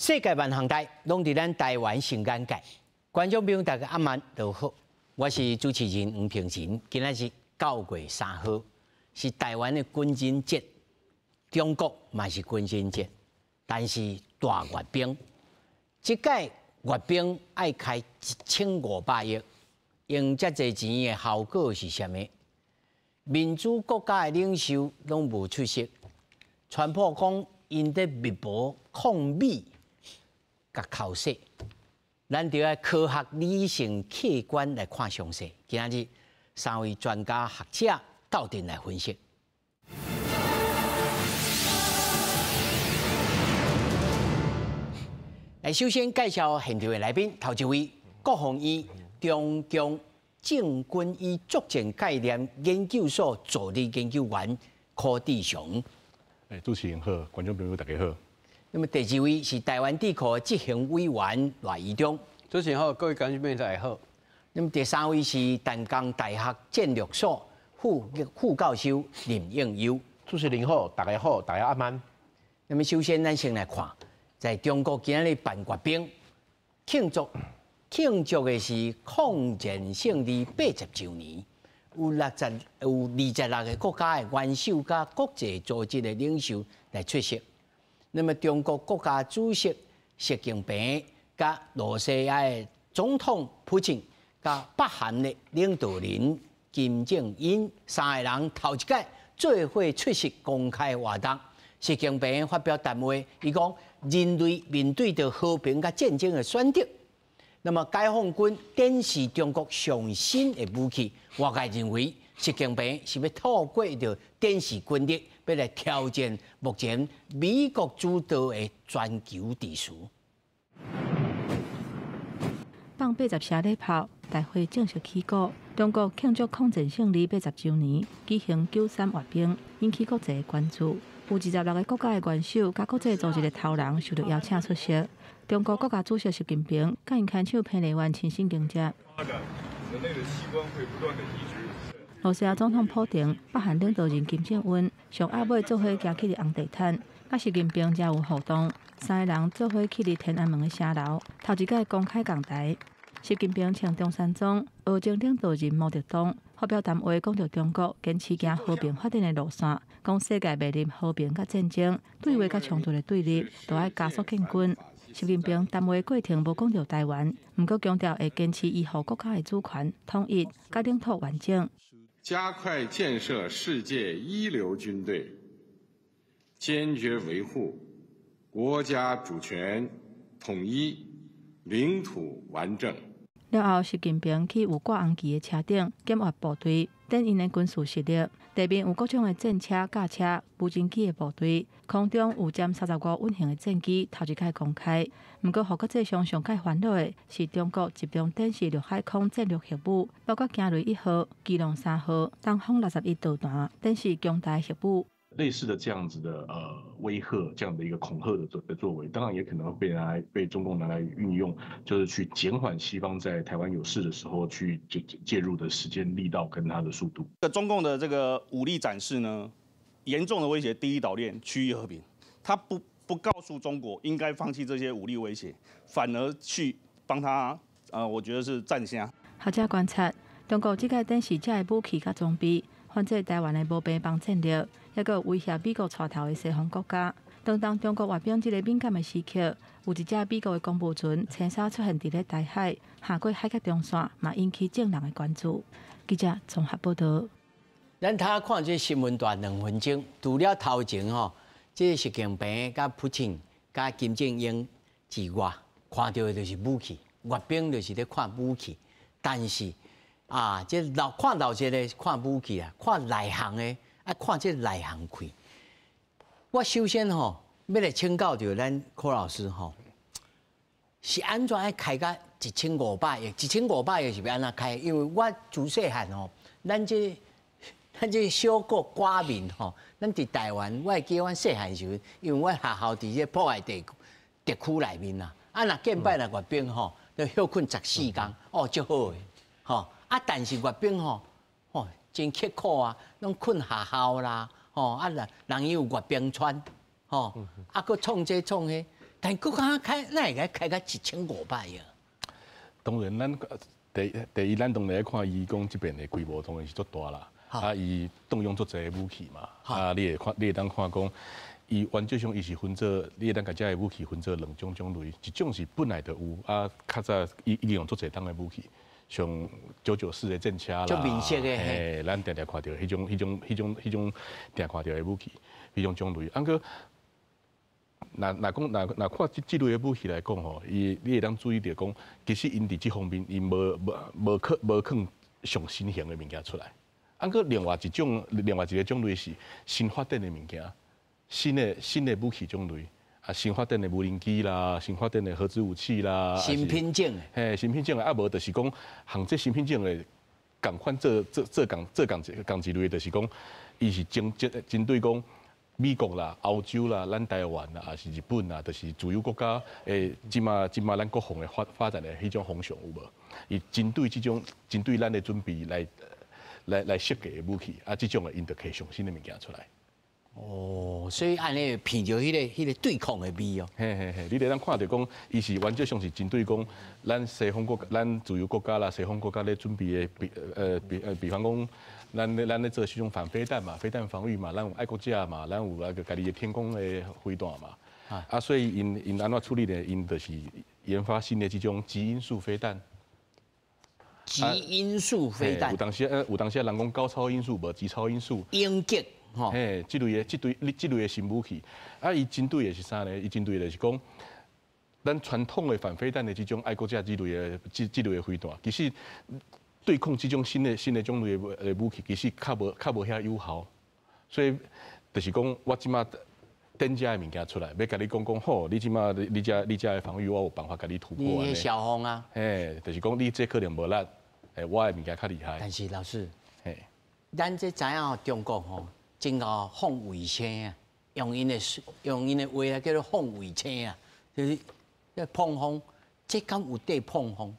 世界萬項代，攏佇咱台灣上眼界。觀眾朋友大家暗暝都好，我是主持人黃平仁。今仔日9月3號是台灣的軍人節，中國嘛是軍人節，但是大閱兵，這屆閱兵愛開1500億，用遮濟錢的效果是啥物？民主國家的領袖攏無出席，川普講𪜶佇密謀抗美。共剾洗，咱著愛科學、理性、客觀來看詳細。今仔日三位專家學者鬥陣來分析。來，首先介紹現場的來賓，頭一位國防院中共政軍與作戰概念研究所助理研究員柯志雄。欸，主持人好，觀眾朋友大家好。那麼第二位是台灣智庫執行委員賴怡忠，主持人好，各位觀眾朋友大家好。那麼第三位是淡江大學戰略所副副教授林應祐，主持人好，大家好，大家暗暝。那麼首先咱先來看，在中國今仔日辦閱兵慶祝，慶祝的是抗戰勝利80週年，有60有26個國家的元首佮國際組織的領袖來出席。那麼中國國家主席習近平、佮羅西亞的總統普京、佮北韓的領導人金正恩三个人頭一擺做伙出席公開活動。習近平發表談話，伊講人類面對著和平佮戰爭的選擇。那麼解放軍展示中國上新的武器，外界認為習近平是欲透過著展示軍力，欲來挑戰目前美國主導的全球秩序。放80聲禮炮，大會正式起鼓。中國慶祝抗戰勝利80週年，舉行93閱兵，引起國際的關注。有26個國家的元首佮國際組織的頭人受著邀請出席。中國國家主席習近平佮𪜶牽手彭麗媛親身迎接。羅西亞總統普丁、北韓領導人金正恩上暗尾做伙行去佇紅地毯，佮習近平誠有互動，三个人做伙去佇天安門的城樓，頭一擺公開仝台。習近平穿中山裝，俄前領導人毛澤東發表談話，講著中國堅持行和平發展的路線，講世界面臨和平佮戰爭、對話佮衝突的對立，都愛加速建軍。習近平談話過程無講著台灣，毋過強調會堅持維護國家的主權、統一佮領土完整。加快建設世界一流軍隊，堅決維護國家主權、統一、領土完整。了後，習近平去有掛紅旗的車頂檢閱部隊，展𪜶的軍事實力。地面有各種的戰車、駕車、無人機的部隊，空中有殲35隱形的戰機，頭一擺公開。毋過，予國際上上蓋煩惱的是中國集中展示陸海空戰略核武，包括驚雷1號、基隆3號、東風61導彈，展示強大核武。類似的這樣子的威嚇，這樣的一個恐嚇的作為，當然也可能會被拿來被中共拿來運用，就是去減緩西方在台灣有事的時候去介入的時間、力道跟它的速度。中共的這個武力展示呢，嚴重的威脅第一島鏈區域和平。他不告訴中國應該放棄這些武力威脅，反而去幫他，我覺得是站聲。學者觀察，中國這擺展示遮的武器佮裝備，反制台灣的無邊防戰略，抑閣威脅美國帶頭的西方國家。當當中國閱兵這个敏感的時刻，有一隻美國的公務船清早出現佇咧台海，橫過海峽中線，嘛引起眾人的關注。記者綜合報導。咱頭看這新聞大2分鐘，除了頭前吼，這個習近平佮普京佮金正恩之外，看著的就是武器，閱兵就是咧看武器，但是啊，這老看老這个看武器啊，看內行的愛看這內行氣。我首先吼欲來請教著咱柯老師吼，是按怎愛開到一千五百億？一千五百億是欲按怎開？因為我自細漢吼，咱這小國寡民吼，咱佇台灣，我會記阮細漢時陣，因為阮學校佇這埔愛地特區內面啦，啊，若見擺若閱兵吼，就歇睏14工，哦，足好的，吼。啊，但是閱兵吼，吼真刻苦啊，攏睏學校啦，吼啊，人人伊有閱兵穿，吼，啊，閣創這創彼，但閣較開，哪會開到1500億？當然，咱第一，咱當然愛看伊講這邊的規模當然是足大啦。啊，伊動用足濟武器嘛。啊，你會看，你會當看講，伊原則上伊是分做，你會當共這个武器分做兩種種類，一種是本來就有，啊，較早伊已經用足濟當的武器，像994的戰車啦，足明顯的。嘿，咱定定看著彼種、彼種、彼種、彼種定看著的武器，彼種種類。啊，閣若若講若若看這這類的武器來講吼，伊你會當注意著講，其實𪜶佇這方面𪜶無無無囥無囥上新型的物件出來。啊，閣另外一種，另外一個種類是新發展的物件，新的武器種類，啊，新發展的無人機啦，新發展的核子武器啦，新品種的，嘿，新品種的，啊，無就是講，和這新品種的仝款做做做仝做仝一仝一類，就是講，伊是針針針對講美國啦、歐洲啦、咱台灣啦，抑是日本啦，就是自由國家的這馬這馬咱國防的發發展的彼種方向有無？伊針對這種針對咱的準備來。來來設計的武器，啊，這種的𪜶就提上新的物件出來。哦，所以按呢聞著彼個對抗的味哦。嘿嘿嘿，你會當看著講，伊是原則上是針對講，咱西方國家、咱自由國家啦，西方國家咧準備的，比呃比呃，比方講，咱咧做這種反飛彈嘛，飛彈防禦嘛，咱有愛國者嘛，咱有那個家己的天空的飛彈嘛。啊，所以𪜶𪜶按怎處理呢？𪜶就是研發新的這種極音速飛彈。極音速飛彈。有當時有當時人講高超音速，無極超音速。英擊。嘿，這類的、這類、這類的新武器，啊，伊針對的是啥呢？伊針對的是講，咱傳統的反飛彈的這種愛國者這類的、這這類的飛彈，其實對抗這種新的種類的武器，其實較無遐有效。所以就是講，我這馬展這的物件出來，欲共你講講好，你這馬你這你這的防禦，我有辦法共你突破。你消防啊？嘿，就是講你這可能無力，欸，我的物件較厲害。但是老師，嘿，咱這知影中國吼，真𠢕放衛星啊，用𪜶的話來叫做放衛星啊，就是膨風，這敢有綴膨風？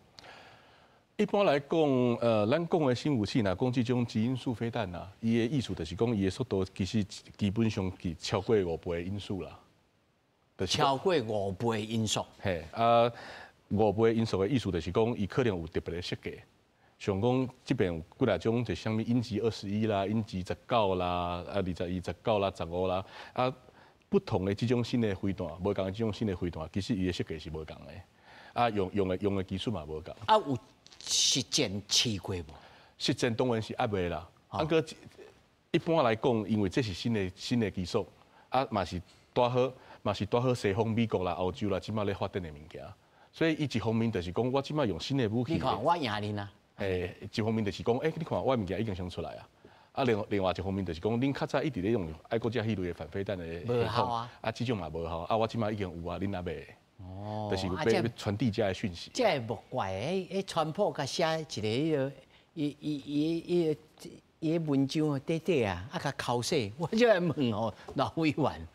一般來講，咱講的新武器，若講這種極音速飛彈啊，伊的意思就是講，伊的速度其實基本上是超過五倍音速啦。超過五倍音速。嘿，啊，五倍音速的意思就是講，伊可能有特別的設計。像講這邊有幾若種，就啥物鷹擊21啦、鷹擊19啦、啊21、19啦、15啦，啊，不同的這種新的飛彈，無仝的這種新的飛彈，其實伊的設計是無仝的，啊，用的技術嘛無仝。啊，有實戰試過無？實戰當然是猶未啦。啊，閣一般來講，因為這是新的技術，啊，嘛是拄好西方美國啦、歐洲啦，這馬咧發展的物件，所以伊一方面就是講，我這馬用新的武器。你看我贏恁啊！欸，一方面就是講，欸，你看我的物件已經先出來啊。啊，另外一方面就是講，恁較早一直咧用愛國者彼類的反飛彈的系統，啊，這種嘛無效，啊，我這馬已經有啊，恁猶未。哦，就是欲傳遞這个訊息。這個莫怪，彼彼川普共寫一个彼个，伊伊伊伊伊文章短短啊，啊，共剾洗，我就來問吼老委員，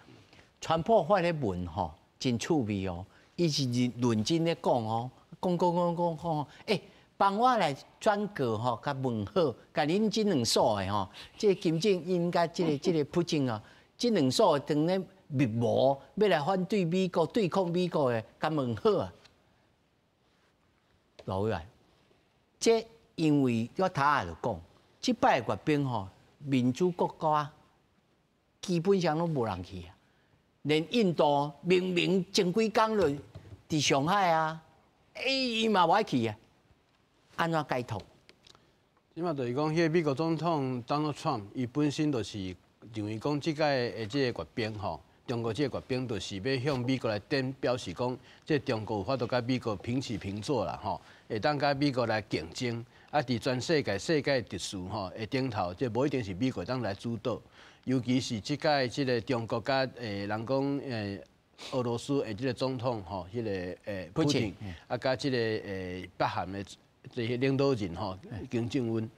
川普發的文吼真趣味哦，伊是認認真咧講哦，講講講講講，欸，幫我來轉告吼，共問好，共恁這兩組的吼，這個金正恩佮這個普京啊，這兩組當咧密謀欲來反對美國、對抗美國的，共問好啊。老委員，這因為我頭仔就講，這擺閱兵吼，民主國家基本上攏無人去啊，連印度明明前幾工就佇上海啊，欸，伊嘛無愛去啊。按怎解讀？這馬就是講，彼個美國總統 Donald Trump，伊本身就是認為講，這擺的這個閱兵吼，中國這個閱兵就是欲向美國來展表示講，這個中國有法度佮美國平起平坐啦吼，會當佮美國來競爭。啊，佇全世界世界秩序吼的頂頭，這無一定是美國會當來主導。尤其是這擺這個中國佮人講俄羅斯的這個總統吼，彼個普丁，啊，佮這個北韓的這些領導人吼，金正恩，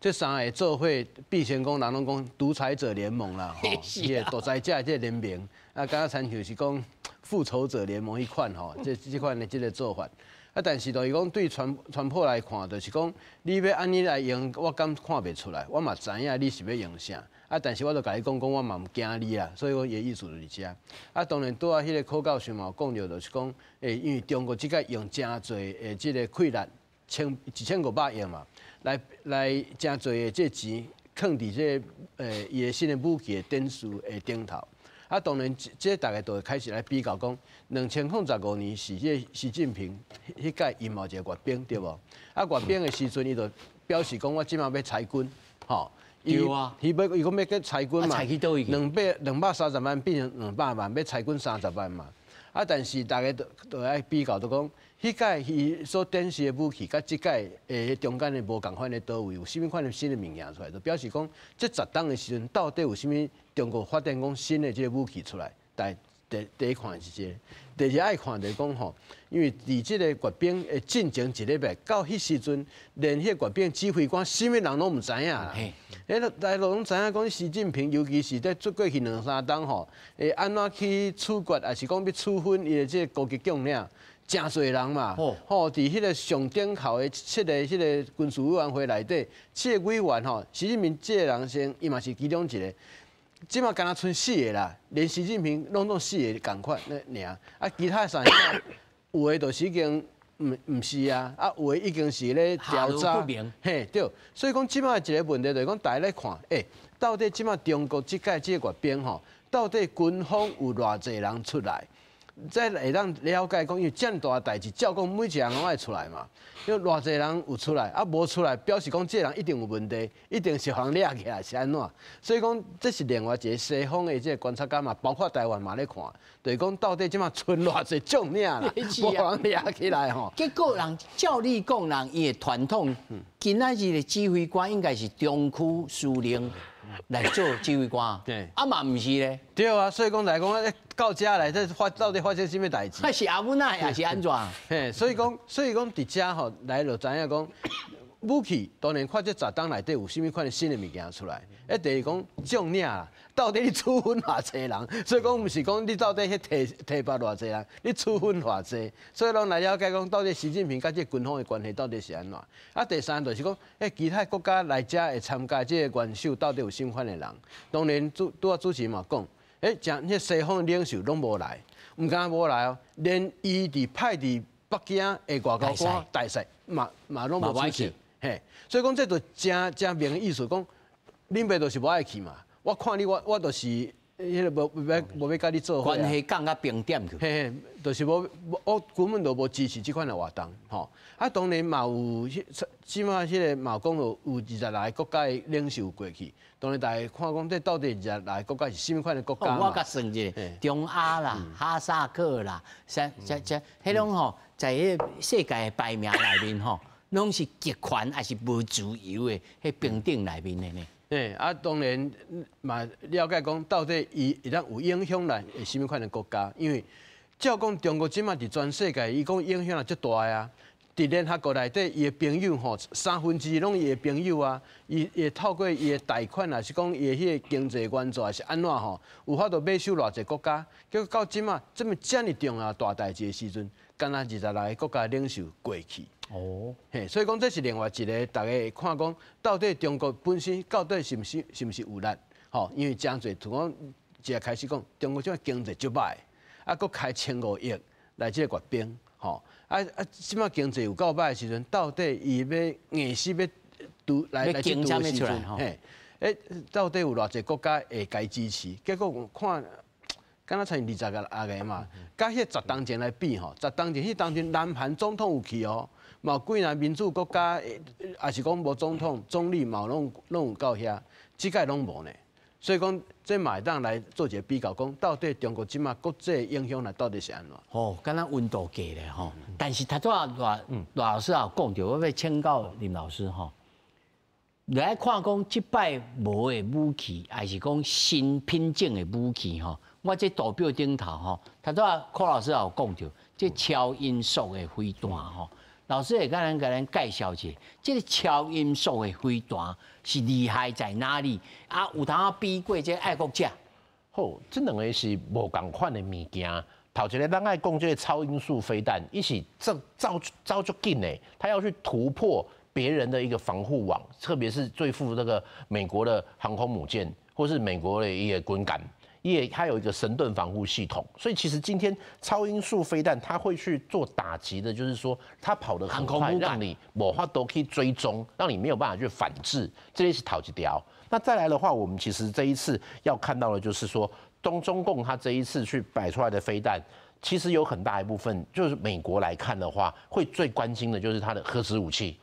這三个做伙，變成講人攏講獨裁者聯盟啦，吼，彼个獨裁者這個聯盟，啊，敢若親像是講復仇者聯盟彼款吼，這這款的這個做法。啊，但是就是講對川普來看，就是講你欲按呢來用，我敢看袂出來，我嘛知影你是欲用啥。啊，但是我就共你講講，我嘛毋驚你啦，所以講伊的意思就是這。啊，當然拄仔彼个柯教授嘛有講著，就是講，因為中國這擺用誠濟的這个氣力，1500億嘛，來誠濟的這錢，囥佇這伊的新的武器的展示的頂頭。啊，當然，這大家就會開始來比較講，2015年是這個習近平彼屆伊嘛有一个閱兵對無？啊，閱兵的時陣，伊就表示講，我這馬欲裁軍，吼。對啊，伊欲伊講欲去裁軍嘛，裁去佗位去？230萬變成200萬，欲裁軍30萬嘛。啊，但是大家都愛比較，就講，彼屆伊所展示的武器，佮這擺的中間的無仝款的佗位，有啥物款的新的物件出來，就表示講，這10冬的時陣，到底有啥物中國發展講新的這个武器出來？但第一看是這个，第二愛看就是講吼，因為佇這个閱兵的進前一禮拜，到彼時陣，連彼個閱兵指揮官啥物人攏毋知影啦。大家攏知影講，習近平尤其是佇這過去兩三冬吼，會按怎去處決，抑是講欲處分伊的這个高級將領，誠濟人嘛。吼，佇彼个上頂頭的七个彼个軍事委員會內底，七个委員吼，習近平這个人先，伊嘛是其中一个。這馬敢若賰四个啦，連習近平攏總四个仝款那爾，啊，其他三個有的就是已經毋是啊，啊，有的已經是咧調查，嘿，對，所以講這馬一个問題就是講，大家咧看，到底這馬中國這擺這个閱兵吼，到底軍方有偌濟人出來？才會當了解講，因為遮爾大代誌，照講每一个人攏愛出來嘛。因為偌濟人有出來，啊無出來，表示講這个人一定有問題，一定是予人掠起來是按怎？所以講這是另外一个西方的這个觀察家嘛，包括台灣嘛咧看，就是講到底這馬賰偌濟將領啦，無予人掠起來吼。結果人照你講，人伊的傳統，今仔日的指揮官應該是中區司令來做指揮官，啊嘛毋是咧。對啊，所以講來講，到遮來，這到底發生啥物代誌？還是阿母奶，還是按怎？嘿，所以講，佇遮吼來就知影講，武器當然看這10冬內底有啥物款的新的物件出來。第二講將領啦，到底你處分偌濟人？所以講毋是講你到底去提拔偌濟人，你處分偌濟？所以攏來了解講，到底習近平佮這個軍方的關係到底是按怎？啊，第三就是講，其他國家來遮會參加這个元首，到底有啥物款的人？當然拄拄仔主持人嘛講，誠彼西方的領袖攏無來，毋敢無來哦，連伊佇派佇北京的外交官大使嘛攏無出席，嘿，所以講這就誠誠明的意思，講恁爸就是無愛去嘛。我看你，我就是彼个無欲佮你做伙。關係降到冰點去。嘿嘿，就是無，我根本就無支持這款的活動，吼。啊，當然嘛有，這馬彼个嘛講有26个國家的領袖過去，當然大家看講這到底26个國家是啥物款的國家。我共算一下，中亞啦、哈薩克啦，啥這這，彼種吼，在彼个世界的排名內面吼，攏是極權抑是無自由的彼平等內面的呢。嘿，啊，當然嘛了解講，到底伊會當有影響力的啥物款的國家？因為照講中國這馬佇全世界，伊講影響力足大啊。佇聯合國內底，伊的朋友吼，2/3攏伊的朋友啊。伊會透過伊的貸款，抑是講伊的彼个經濟援助，抑是按怎吼，有法度買收偌濟國家。結果到這馬這麼遮爾重要大代誌的時陣，敢若26个國家領袖過去。哦，嘿，所以講這是另外一个，大家會看講，到底中國本身到底是毋是有力？吼，因為誠濟，像講一開始講，中國這馬經濟足䆀，啊，閣開1500億來這個閱兵，吼，啊，這馬經濟有夠䆀的時陣，到底伊欲硬死欲拄來去拄的時陣，嘿，到底有偌濟國家會共伊支持？結果我看，敢若賰26个嘛，佮彼10冬前來比吼，10冬前彼當陣南韓總統有去哦。嘛有幾若民主國家，抑是講無總統、總理嘛攏有到遐，這擺攏無呢。所以講，這嘛會當來做一個比較，講到底中國這馬國際影響力到底是按怎？哦，敢若溫度計咧吼。但是頭拄仔賴老師也有講著，我欲請教林老師吼。來看講這擺無的武器，抑是講新品種的武器吼。我這圖表頂頭吼，頭拄仔柯老師也有講著，這超音速的飛彈吼。老師會共咱介紹一下，這个超音速的飛彈是厲害在哪裡？啊，有通比過這個愛國者？好，這兩个是無仝款的物件。頭一个咱愛講這个超音速飛彈，伊是這走走足緊的，他要去突破別人的一個防護網，特別是對付這個美國的航空母艦或是美國的一個軍艦，因為它有一個神盾防護系統，所以其實今天超音速飛彈它會去做打擊的，就是說它跑得很快，讓你無法度去追蹤，讓你沒有辦法去反制，這個是頭一條。那再來的話，我們其實這一次要看到的，就是說中共它這一次去擺出來的飛彈，其實有很大一部分就是美國來看的話，會最關心的就是它的核子武器。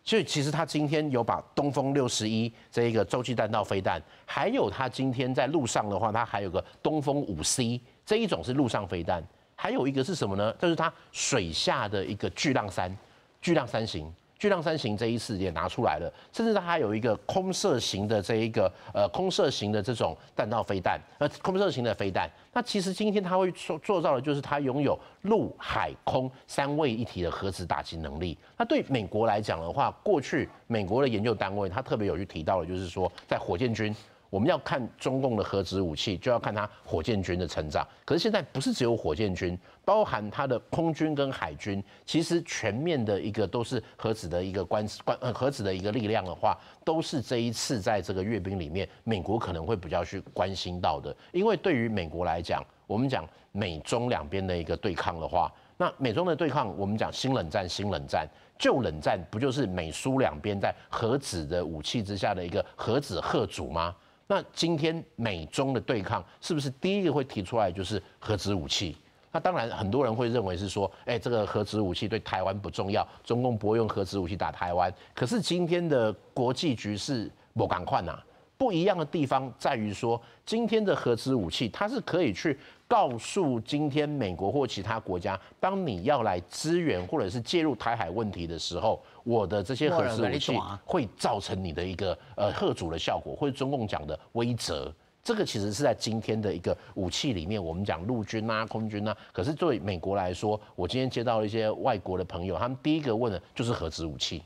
所以其實他今天有把東風61這一個洲際彈道飛彈，還有他今天在陸上的話，他還有個東風5C 這一種是陸上飛彈，還有一個是什麼呢？就是它水下的一個巨浪三，巨浪三型。巨浪三型這一次也拿出來了，甚至它還有一個空射型的這一個空射型的這種彈道飛彈，空射型的飛彈。那其實今天它會做到的就是它擁有陸海空三位一體的核子打擊能力。那對美國來講的話，過去美國的研究單位它特別有去提到的，就是說在火箭軍，我們要看中共的核子武器，就要看它火箭軍的成長。可是現在不是只有火箭軍，包含它的空軍跟海軍，其實全面的一個都是核子的一個關關呃核子的一個力量的話，都是這一次在這個閱兵裡面，美國可能會比較去關心到的。因為對於美國來講，我們講美中兩邊的一個對抗的話，那美中的對抗，我們講新冷戰，新冷戰。舊冷戰不就是美蘇兩邊在核子的武器之下的一個核子嚇阻嗎？那今天美中的對抗是不是第一個會提出來就是核子武器？那當然很多人會認為是說，哎，這個核子武器對台灣不重要，中共不會用核子武器打台灣。可是今天的國際局勢無仝款吶，不一樣的地方在於說，今天的核子武器它是可以去告訴今天美國或其他國家，當你要來支援或者是介入台海問題的時候，我的這些核子武器會造成你的一個嚇阻的效果，或者中共講的威懾。這個其實是在今天的一個武器裡面，我們講陸軍啊、空軍啊。可是對美國來說，我今天接到一些外國的朋友，他們第一個問的就是核子武器。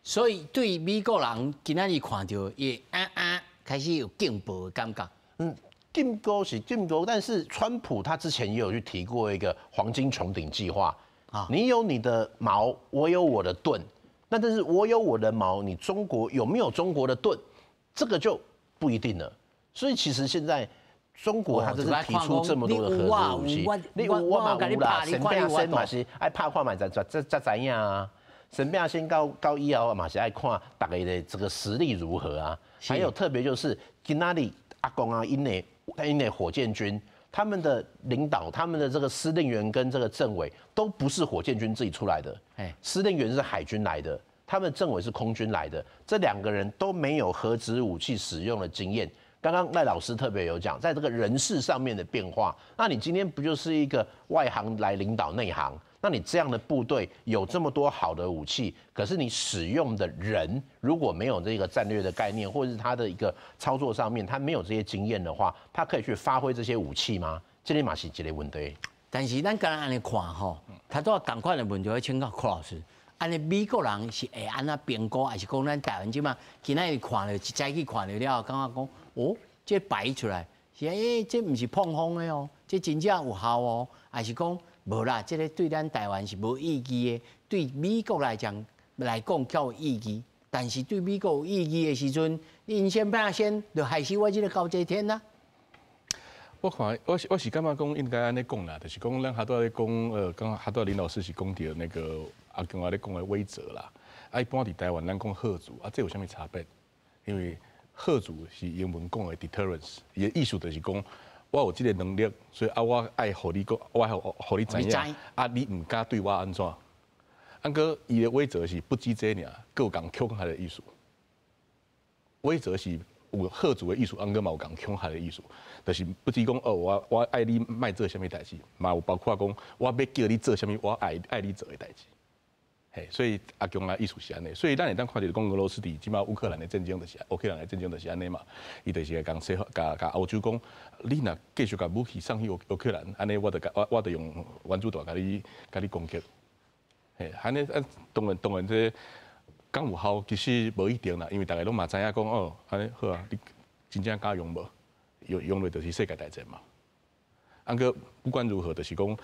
所以對美國人今仔日看著會啊啊開始有進步的感覺。嗯，進步是進步，但是川普他之前也有去提過一個黃金穹頂計劃啊，你有你的矛，我有我的盾。那但是我有我的矛，你中國有沒有中國的盾？這個就不一定了。所以其實現在中國他這是提出這麼多的核子武器，你有我嘛有啦，先拼先嘛是愛拍看覓才知影啊。先拼先到以後嘛是愛看大家的這個實力如何啊。還有特別就是今仔日阿共啊，𪜶的火箭軍，他們的領導、他們的這個司令員跟這個政委都不是火箭軍自己出來的，司令員是海軍來的，他們政委是空軍來的，這兩個人都沒有核子武器使用的經驗。剛剛賴老師特別有講，在這個人事上面的變化，那你今天不就是一個外行來領導內行？那你這樣的部隊有這麼多好的武器，可是你使用的人如果沒有這個戰略的概念，或者是他的一個操作上面，他沒有這些經驗的話，他可以去發揮這些武器嗎？這裡嘛是一個問題。但是咱敢若按呢看吼，他都仝款的問題，欲請教柯老師。按呢美國人是會按怎評估，還是講咱台灣這馬今仔日看著一早起看著了，感覺講哦，這擺出來是欸，這毋是膨風的哦，這真正有效哦，還是講無啦？這个對咱台灣是無意義的，對美國來講較有意義。但是對美國有意義的時陣，𪜶先拼先就害死我這个高捷天啦。我看我是感覺講應該按呢講啦，就是講咱哈拄仔咧講，剛剛哈拄仔林老師是講著那個阿強仔咧講的威懾啦。啊，一般佇台灣咱講嚇阻，啊，這有啥物差別？因為嚇阻是英文講的 deterrence，伊的意思就是講，我有這个能力，所以啊，我愛予你講，我愛予你知影，啊，你毋敢對我按怎？啊，閣伊的威懾是不止這爾，閣有共恐嚇的意思。威懾是有嚇阻的意思，啊，閣嘛有共恐嚇的意思，就是不止講哦，我愛你莫做啥物代誌，嘛有包括講我欲叫你做啥物，我愛你做的代誌。嘿，所以阿強的意思是按呢，所以咱會當看著講俄羅斯佇這馬烏克蘭的戰爭就是烏克蘭的戰爭就是按呢嘛，伊就是會共西方共共歐洲講，你若繼續共武器送去烏克蘭，按呢我著用原子彈共你攻擊。嘿，按呢啊，當然這敢有效，其實無一定啦，因為逐家攏嘛知影講哦，按呢好啊，你真正敢用無？用落就是世界大戰嘛。啊，毋过不管如何，就是講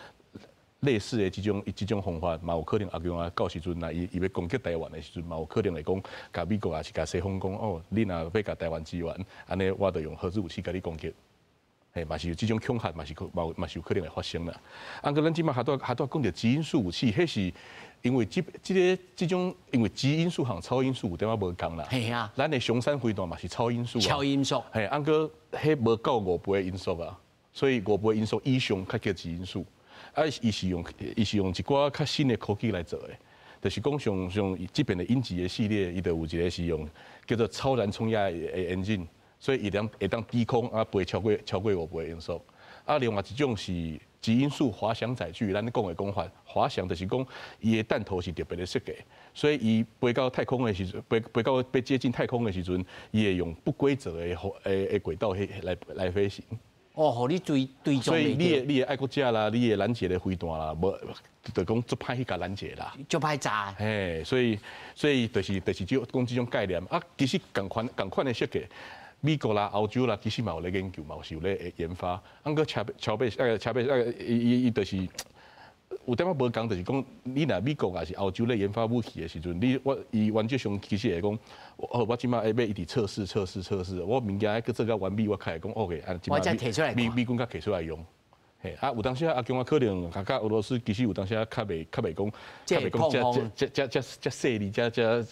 類似的這種方法，嘛有可能阿共啊，到時陣若伊欲攻擊台灣的時陣，嘛有可能會講，共美國抑是共西方講，哦，你若欲共台灣支援，按呢我就用核子武器共你攻擊。嘿，嘛是有這種恐嚇，嘛是有可能會發生啦。啊，毋過咱這馬還拄還拄講著極音速武器，彼是因為這種因為極音速和超音速有點仔無仝啦。係啊。咱的雄三飛彈嘛是超音速啊。超音速。嘿，啊，毋過彼無夠5倍音速啊，所以5倍音速以上較叫極音速。啊，伊是用一寡較新的科技來做的，就是講像這邊的鷹擊的系列，伊就有一個是用叫做超燃衝壓的 engine，所以伊會當低空啊飛超過5倍音速。啊，另外一種是極音速滑翔載具，咱講的講法，滑翔就是講伊的彈頭是特別的設計，所以伊飛到太空的時陣，飛到欲接近太空的時陣，伊會用不規則的軌道去來飛行。哦，予你追蹤。所以你的愛國者啦，你的攔截的飛彈啦，無就講足歹去共攔截啦。足歹查。嘿，所以就是這講這種概念啊，其實仝款的設計，美國啦、歐洲啦，其實嘛有咧研究，嘛有是有咧研發。啊，毋過車超尾那個車尾那個伊就是有點仔無仝，就是講你若美國抑是歐洲咧研發武器的時陣，你我伊原則上其實會講，哦，我這馬欲一直測試測試測試，我物件愛閣做較完美，我較會講 OK，啊，我才提出來。美軍較提出來用。嘿，啊，有當時阿共啊可能共俄羅斯其實有當時較袂講，較袂講遮遮遮遮遮細膩，遮遮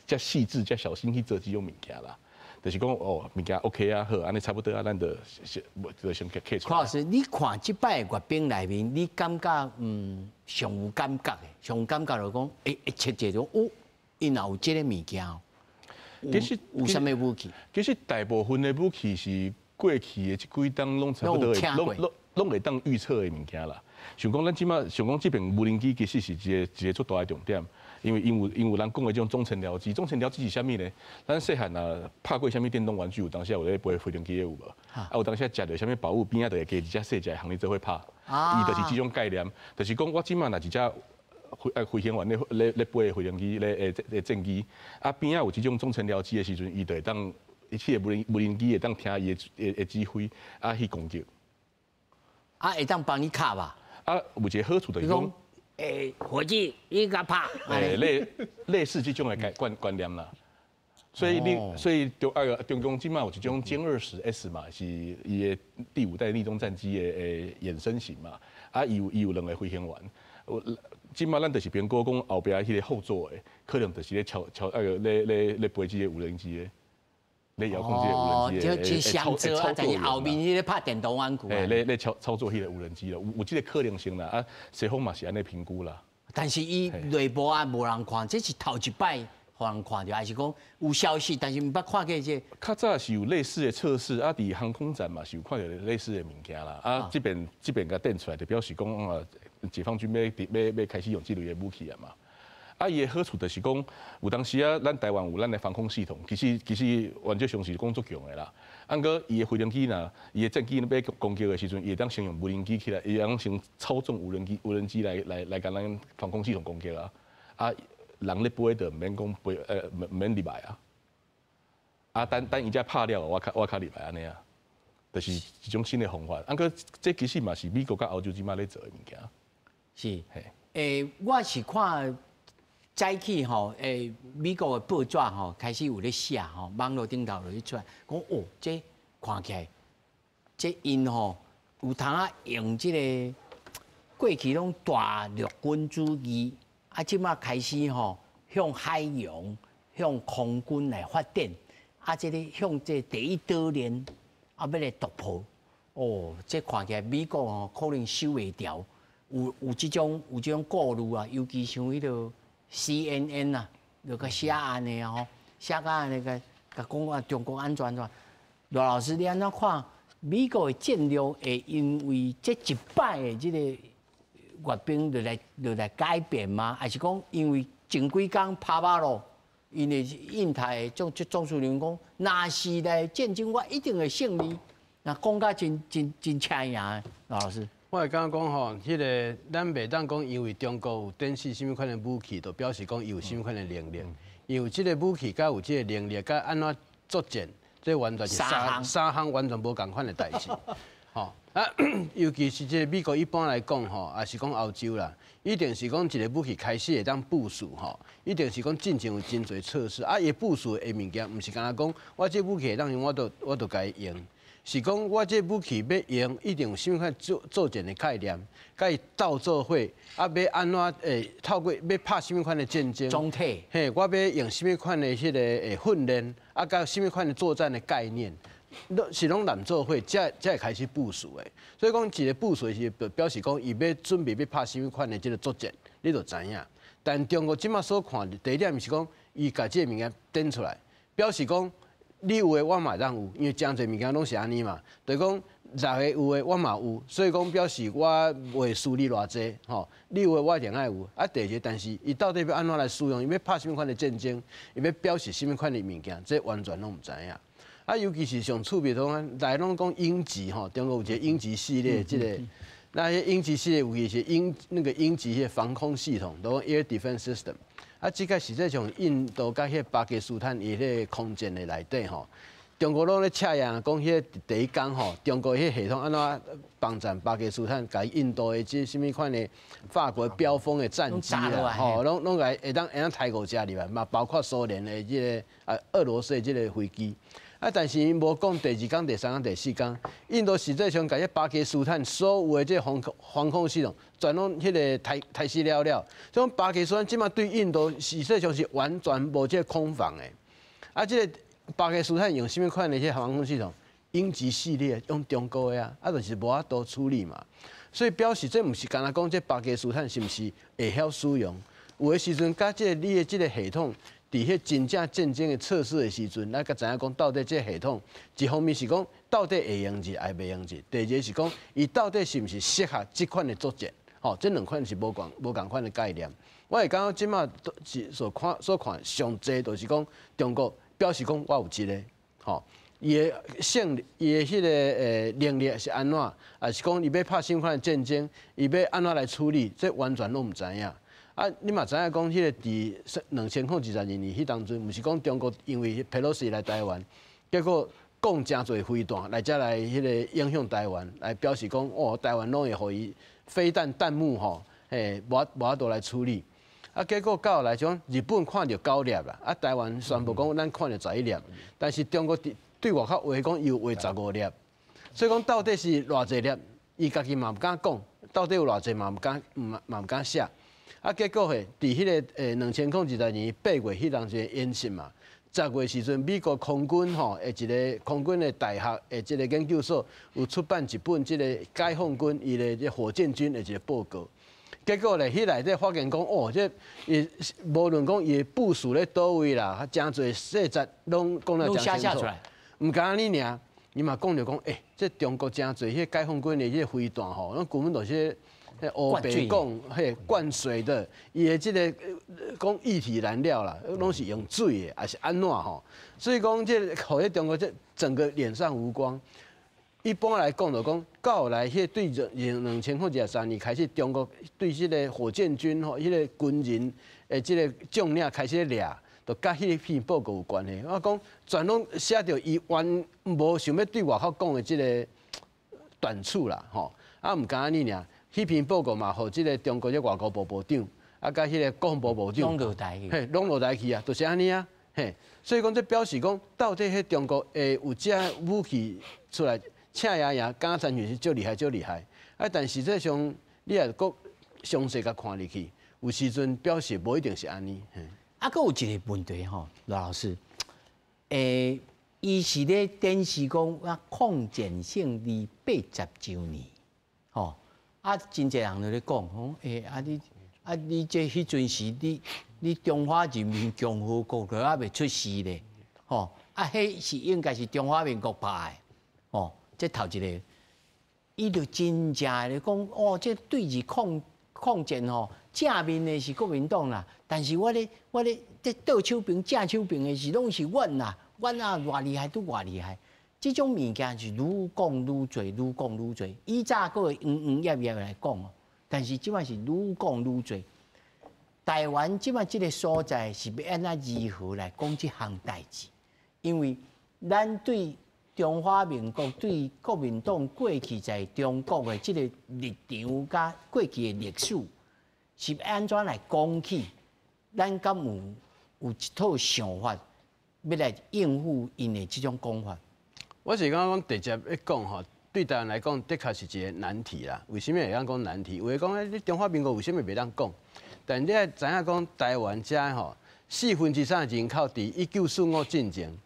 遮細緻、遮小心去做這種物件啦。就是講哦，物件 OK 啊，好，按呢差不多啊，咱就先提出來。柯老師，你看這擺閱兵內面，你感覺上有感覺的，上有感覺就講，會切一種哦，𪜶也有這个物件。其實有啥物武器？其實大部分的武器是過去的這幾冬攏差不多，攏會當預測的物件啦。像講咱這馬，像講這邊無人機其實是一個足大的重點。因為有人講的這種中程僚機，中程僚機是啥物呢？咱細漢啊拍過啥物電動玩具，有當時有咧飛飛行機的有無？啊，有當時食著啥物寶物邊仔就會加一隻細隻的予你做伙拍。伊就是這種概念，就是講我這馬若一隻飛行員咧飛的飛行機咧的戰機，啊邊仔有這種中程僚機的時陣，伊就會當一切無人機會當聽伊的指揮，啊去攻擊。啊，會當幫你卡吧？啊，有一個好處就是講。伙計，你共拍。類似這種的概觀念啦。所以中共這馬有一種殲20S 嘛，是伊的第五代匿蹤戰機的衍生型嘛。啊，伊有兩個飛行員。這馬咱就是評估講後壁彼個後座的，可能就是咧操操那個咧飛這個無人機的，咧遙控這個無人機的。就相做啊，但是後面彼个拍電動玩具。欸，咧操作彼個無人機啦，有這個可能性啦。啊，西方嘛是按呢評估啦。但是伊內部啊無人看，這是頭一擺予人看著，還是講有消息，但是毋捌看過這個。較早是有類似的測試，啊，佇航空展嘛是有看著類似的物件啦。啊，這邊共展出來，就表示講啊，解放軍欲開始用這類的武器啊嘛。啊，伊的好處就是講，有當時啊，咱台灣有咱的防空系統，其實原則上是講足強的啦。啊，毋過伊的飛行機若，伊的戰機欲攻擊的時陣，伊會當先用無人機起來，伊會當先操縱無人機來共咱防空系統攻擊啊。啊，人咧飛就毋免講飛，毋免入來啊。啊，等等伊才拍了，我較入來按呢啊，就是一種新的方法。啊，毋過這其實嘛是美國佮歐洲這馬咧做的物件。是，我是看早起吼，美國的報紙吼開始有咧寫吼，網路頂頭就咧出來講哦，這看起來，這𪜶吼有通啊用這个過去攏大陸軍主義，啊，這馬開始吼向海洋、向空軍來發展，啊，這个向這第一島鏈啊，欲來突破，哦，這看起來美國吼可能守袂牢，有這種顧慮啊，尤其像彼个 CNN 啊，就共寫按呢吼，寫甲按呢个，共講啊中國按怎按怎。賴老師，你按怎看美國的戰略會因為這一擺的這個閱兵就來改變嗎？還是講因為前幾工拍馬路，𪜶的印太總司令講，若是來戰爭，我一定會勝利。那講甲真真真車贏，賴老師。我會感覺講吼，彼个咱袂當講，因為中國有展示啥物款的武器，就表示講伊有啥物款的能力。因為這个武器佮有這个能力，佮按怎作戰，這完全是三項完全無仝款的代誌。吼，啊，尤其是這个美國一般來講吼，也是講歐洲啦，一定是講一个武器開始會當部署吼，一定是講進前有真濟測試。啊，伊部署的物件，毋是干焦講我這武器會當用，我就共伊用。是講我這武器欲用，一定有啥物款作戰的概念，共伊鬥做伙，啊，欲按怎透過欲拍啥物款的戰爭，總體，嘿，我欲用啥物款的彼个訓練，啊，佮啥物款的作戰的概念，攏攏做伙，才會開始部署的。所以講一个部署是表示講，伊欲準備欲拍啥物款的這个作戰，你就知影。但中國這馬所看，第一點是講，伊共這个物件展出來，表示講，你有的我嘛會當有，因為誠濟物件攏是按呢嘛，就是講逐个有的我嘛有，所以講表示我袂輸你偌濟，吼，你有的我一定愛有。啊，第二個，但是伊到底欲按怎來使用，伊欲拍啥物款的戰爭，伊欲表示啥物款的物件，這完全攏毋知影。啊，尤其是上趣味講，大家攏講鷹擊吼，中國有一个鷹擊系列，這个，那彼鷹擊系列尤其是鷹那個鷹擊彼个防空系統，都講 Air Defense System。啊，這个實際上印度佮彼个巴基斯坦伊彼个空戰的內底吼，中國攏咧赤樣講彼个第一工吼，中國彼个系統按怎幫贊巴基斯坦，共印度的這啥物款的法國飆風的戰機啦，吼，攏攏共會當刣五隻入來，嘛包括蘇聯的這个啊俄羅斯的這个飛機。啊，但是𪜶無講第二工、第三工、第四工，印度實際上共彼巴基斯坦所有的這防空系統，全攏彼个刣死了了。所以巴基斯坦這馬對印度實際上是完全無這个空防的。啊，這个巴基斯坦用啥物款的這个防空系統？鷹擊系列用中國的啊，啊，就是無法度處理嘛。所以表示這毋是干焦講這巴基斯坦是毋是會曉使用？有的時陣，佮這个你的這个系統，佇彼真正戰爭的測試的時陣，咱才知影講到底這个系統，一方面是講到底會用著，抑袂用著；第二個是講伊到底是毋是適合這款的作戰。吼，這兩款是無仝款的概念。我會感覺這馬是所看上濟，就是講中國表示講我有這个，吼，伊的性，伊的彼个能力是按怎，抑是講伊欲拍啥款的戰爭，伊欲按怎來處理，這完全攏毋知影。啊，你嘛知影講，彼个佇2022年彼當陣，毋是講中國因為佩洛西來台灣，結果講誠濟飛彈來遮來彼個影響台灣，來表示講哦，台灣攏會予伊飛彈彈幕吼，嘿，無法度來處理。啊，結果到後來講，日本看著九粒啦，啊，台灣宣布講咱看著11粒，但是中國對外口話講有畫15粒，所以講到底是偌濟粒，伊家己嘛毋敢講，到底有偌濟嘛毋敢寫。啊，結果嘿，佇彼个2022年8月彼當時演習嘛，10月時陣，美國空軍吼的一个空軍的大學的這个研究所有出版一本這个解放軍伊的這火箭軍的一个報告。結果咧，彼內底發現講，哦，這伊無論講伊部署咧佗位啦，誠濟細節攏講得誠清楚。毋干按呢爾，伊嘛講著講，欸，這中國誠濟彼解放軍的彼个飛彈吼，攏根本就是烏白講，彼灌水的，伊的這个講液體燃料啦，攏是用水的，抑是按怎吼？所以講這予彼中國這整個臉上無光。一般來講就講，到後來，彼對2023年開始，中國對這个火箭軍吼，彼个軍人的這个將領開始掠，就佮彼篇報告有關係。我講全攏寫著伊完無想欲對外口講的這个短處啦，吼。啊，毋干按呢爾，彼篇報告嘛，予這个中國這外交部部長，啊，佮彼个國防部部長，攏落台去，嘿，攏落台去啊，就是按呢啊，嘿。所以講這表示講，到底彼中國會有這武器出來？請爺爺，敢親像是足厲害，足厲害。啊，但實際上，你若閣詳細共看入去，有時陣表示無一定是按呢。啊，閣有一个問題吼，羅老師，伊是咧展示講啊，抗戰勝利80週年，吼，啊，真濟人就咧講，講啊你這彼陣時你中華人民共和國都猶未出世咧，吼，啊，彼是應該是中華民國拍的，吼。這頭一个，伊就真正咧講，哦，這對日抗戰吼，正面的是國民黨啦，但是我咧這倒手邊正手邊的是攏是阮啦，阮啊偌厲害都偌厲害。這種物件是愈講愈濟，愈講愈濟。以早閣會圓圓葉葉來講，但是這擺是愈講愈濟。台灣這擺這个所在是欲按怎如何來講這項代誌？因為咱對中華民國對國民黨過去在中國的這個立場佮過去的歷史是按怎來講起？咱敢有一套想法，欲來應付𪜶的這種講法？我是感覺講直接欲講吼，對台灣來講的確是一個難題啦。為啥物會當講難題？有的講你中華民國為啥物袂當講？但你愛知影講台灣遮吼3/4的人口佇1945進前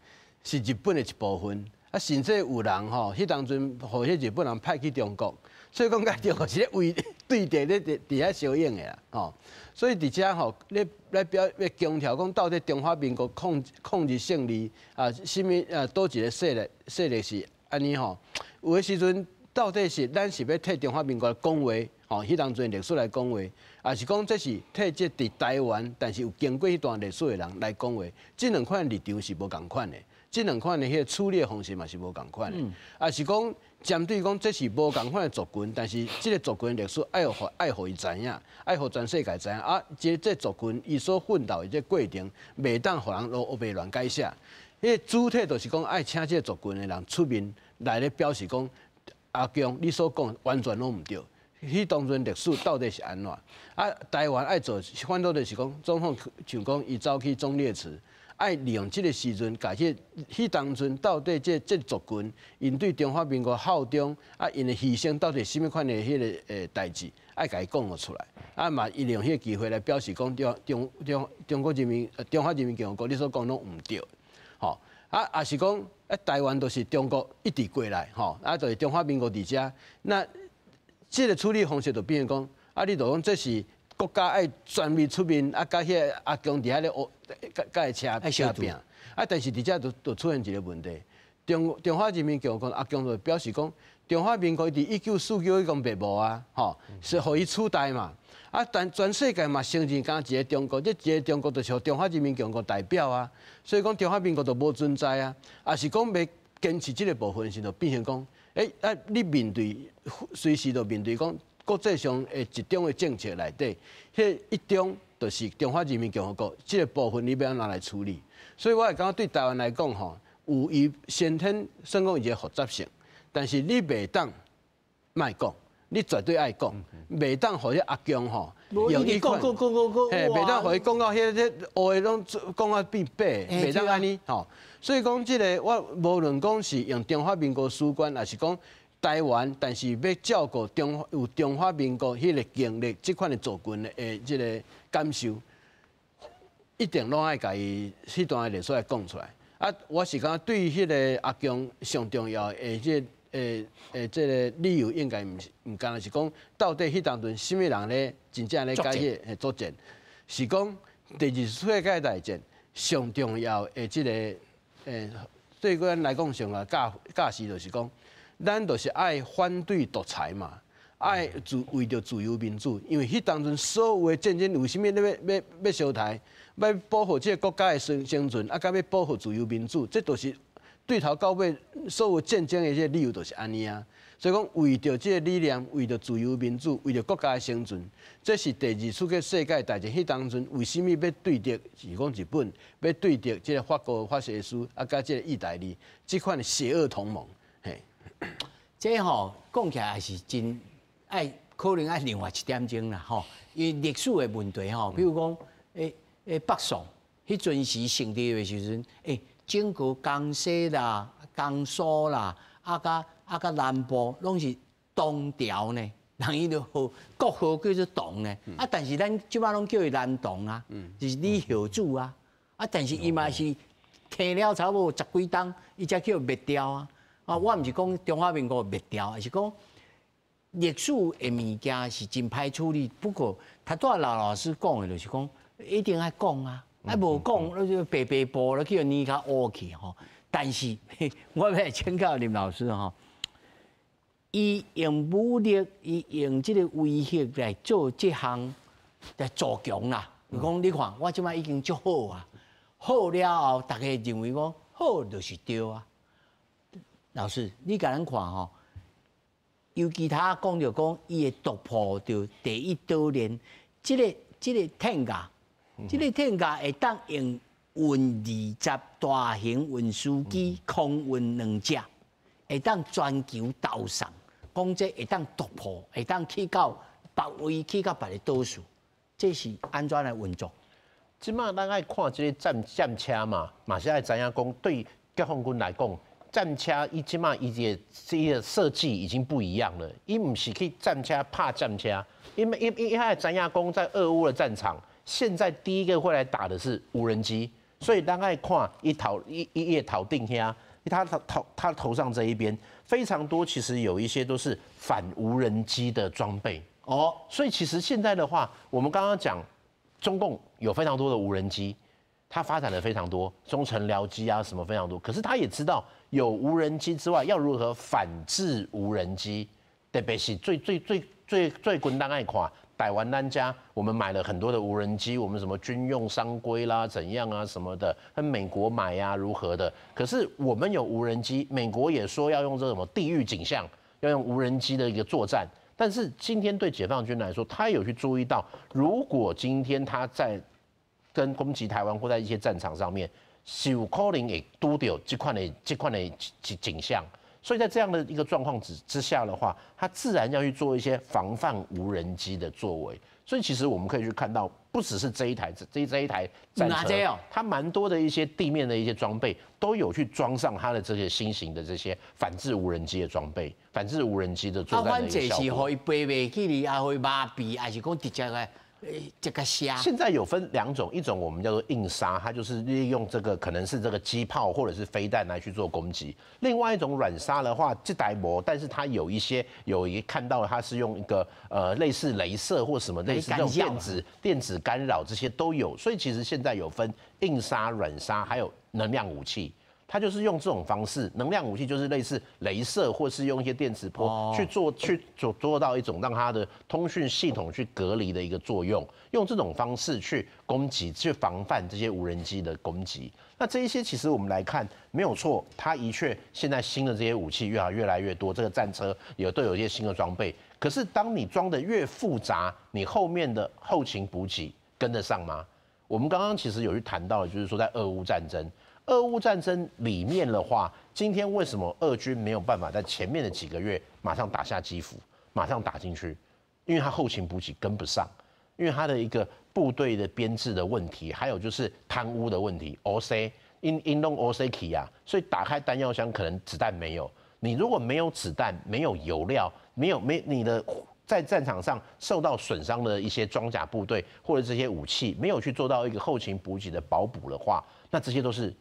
是日本的一部分，啊，甚至有人吼，彼當陣予彼日本人派去中國，所以講佮中國是咧為對敵咧佇遐相應的啦，吼。所以佇遮吼，咧來表欲強調講到底中華民國抗日勝利啊，啥物啊，佗一个勢力是按呢吼？有的時陣到底是咱是欲替中華民國來講話，吼，彼當陣歷史來講話，抑是講這是替這佇台灣，但是有經過彼段歷史的人來講話？這兩款立場是無仝款的，這兩款的彼个處理的方式嘛是無仝款的，抑是講針對講這是無仝款的族群，但是這个族群歷史愛予伊知影，愛予全世界知影啊！這族群伊所奮鬥的這過程，袂當予人烏白亂改寫。彼个主體就是講愛請這个族群的人出面來咧表示講，阿強你所講完全攏毋對。彼當陣歷史到底是按怎？啊，台灣愛做，反倒就是講總統像講伊走去忠烈祠，愛利用這个時陣，共彼當陣到底這族群，𪜶對中華民國效忠，啊，𪜶的犧牲到底啥物款的彼个代誌，愛共伊講予出來。啊嘛，伊利用彼个機會來表示講中中中中國人民中華人民共和國，你所講攏毋對，吼。啊，抑是講啊，台灣就是中國一直過來，吼，啊，就是中華民國佇遮，那這个處理方式就變成講，啊，你就講這是國家愛全面出面，啊，佮彼个阿共佇遐咧烏，佮伊車拚，啊，但是佇遮就出現一个問題，中華人民共和國阿共就表示講，中華民國佇1949已經滅亡啊，吼，是予伊取代嘛，啊，但全世界嘛承認敢一个中國，這一个中國就是予中華人民共和國代表啊，所以講中華民國就無存在啊，抑是講欲堅持這个部分時，就變成講，啊，你面對隨時就面對講國際上的一中的政策內底，彼一中就是中華人民共和國這个部分，你欲按怎來處理？所以我會感覺對台灣來講，吼，有伊先天算講伊一个複雜性，但是你袂當莫講，你絕對愛講，袂當予彼阿共吼用伊講講講講講，嘿，袂當予伊講到彼個烏的攏講到變白，袂當按呢吼。所以講這个，我無論講是用中華民國史觀，抑是講台灣，但是欲照顧有中華民國彼个經歷，這款的族群的這个感受，一定攏愛共伊彼段的歷史來講出來。啊，我是感覺對彼个阿共上重要的這這个理由，應該毋是毋干焦是講到底彼當陣啥物人咧真正咧共彼个作戰，是講第二次世界大戰上重要的這个對阮來講上個教示就是講，咱就是愛反對獨裁嘛，愛為著自由民主，因為彼當陣所有的戰爭為啥物咧欲相刣，欲保護這个國家的生存，啊，佮欲保護自由民主，這都是對頭到尾所有戰爭的這个理由就是按呢啊。所以講，為著這个理念，為著自由民主，為著國家的生存，這是第二次世界大戰彼當陣為啥物欲對敵？是講日本欲對敵這个法國法西斯，啊，佮這个意大利這款的邪惡同盟。嘿，這吼講起來也是真愛，可能愛另外一點鐘啦，吼。因為歷史的問題吼，比如講，北宋彼陣時成立的時陣，整個江西啦、江蘇啦，啊，佮南部攏是唐朝呢，人伊就號國號叫做唐呢。啊，但是咱這擺攏叫伊南唐啊，就是李後主啊。啊，但是伊嘛是停了差不多十幾冬，伊才叫滅掉啊。啊，我毋是講中華民國滅掉，而是講歷史的物件是真歹處理。不過，頭拄仔劉老師講的，就是講一定愛講啊，啊無講，那就白白布了，去予染較烏去吼。但是，我欲來請教林老師吼，伊用武力，伊用這个威脅來做這項來做強啦。伊講你看，我這擺已經足好啊，好了後，大家認為講好就是對啊。老師，你共咱看吼，尤其他講著講，伊會突破著第一島鏈，這个天價，這个天價會當用運20大型運輸機空運兩隻。會當全球投送，講這會當突破，會當去到別位，去到別个島嶼，這是按怎來運作？這馬咱愛看這个戰車嘛，嘛是愛知影講對解放軍來講，戰車伊這馬伊這個設計已經不一樣了，伊毋是去戰車拍戰車，因為伊愛知影講在俄烏的戰場，現在第一個會來打的是無人機，所以咱愛看伊頭伊伊頭頂遐，他頭上這一邊非常多，其實有一些都是反無人機的裝備哦，所以其實現在的話，我們剛剛講中共有非常多的無人機，它發展的非常多，中程僚機啊什麼非常多，可是他也知道有無人機之外，要如何反制無人機，特別是最最最最最近咱愛看台灣咱家，我們買了很多的無人機，我們什麼軍用商規啦怎樣啊什麼的，跟美國買呀如何的，可是我們有無人機，美國也說要用這種地獄景象，要用無人機的一個作戰。但是今天對解放軍來說，他有去注意到，如果今天他在跟攻擊台灣或在一些戰場上面，是有可能會拄著這款的景象，所以在這樣的一個狀況之下的話，他自然要去做一些防範無人機的作為。所以其實我們可以去看到，不只是這一台戰車，它蠻多的一些地面的一些裝備都有去裝上它的這些新型的這些反制無人機的裝備，反制無人機的作戰的一個效果。反制是予伊飛袂起哩，啊，予伊麻痹，還是講直接個？這個殺。現在有分兩種，一種我們叫做硬殺，它就是利用這個可能是這個機炮或者是飛彈來去做攻擊；另外一種軟殺的話，這台無，但是它有一些有一看到它是用一個類似雷射或什麼類似這種電子干擾，這些都有。所以其實現在有分硬殺、軟殺，還有能量武器。它就是用這種方式，能量武器就是類似雷射，或是用一些電磁波去做，去做到一種讓它的通訊系統去隔離的一個作用，用這種方式去攻擊、去防範這些無人機的攻擊。那這一些其實我們來看沒有錯，它的確現在新的這些武器越來越多，這個戰車也都有一些新的裝備。可是當你裝的越複雜，你後面的後勤補給跟得上嗎？我們剛剛其實有去談到的，就是說在俄烏戰爭。俄烏戰爭裡面的話，今天為什麼俄軍沒有辦法在前面的幾個月馬上打下基輔，馬上打進去？因為他後勤補給跟不上，因為他的一個部隊的編制的問題，還有就是貪污的問題。O C 𪜶𪜶攏烏踅去啊，所以打開彈藥箱可能子彈沒有。你如果沒有子彈，沒有油料，沒有沒你的在戰場上受到損傷的一些裝甲部隊或者這些武器沒有去做到一個後勤補給的保補的話，那這些都是